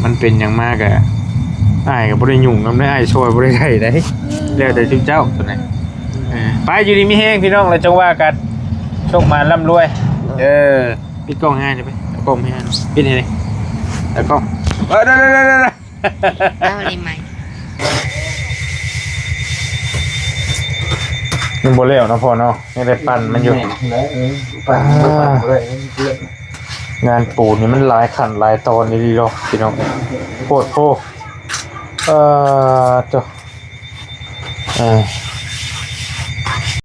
ມັນເປັນຫຍັງມາກໍ ອ້າຍກໍບໍ່ໄດ້ຫຍຸ້ງນຳເດ້ ອ້າຍຊ່ອຍບໍ່ໄດ້ໄດ້ໃດ ແລ້ວແຕ່ຊຸມເຈົ້າໂຕນັ້ນ ເອີ ໄປ ຢູ່ດີມີແຮງພີ່ນ້ອງ ແລ້ວຈັ່ງວ່າກັນ ໂຊກໝານລ່ຳລວຍ ໂດຍ ເອີ ປິດກ້ອງໃຫ້ໄປ ເອົາກ້ອງໃຫ້ ປິດໃຫ້ ເອົາກ້ອງ ເອີ ໄດ້ໆໆໆ ແລ້ວນີ້ໃໝ່ ຍັງບໍ່ແລ້ວເນາະພໍ່ເນາະ ຍັງໄດ້ປັ່ນມັນຢູ່ ແມ່ນແຫຼະ ເອີ ປັ່ນ ອ່າ ບໍ່ໄດ້ ງານປູນນີ້ມັນຫຼາຍຂັ້ນຫຼາຍຕອນອີ່ຫຼີດອກພີ່ນ້ອງ ໂພດໂພ ເອີ ໂທ້ ເອີ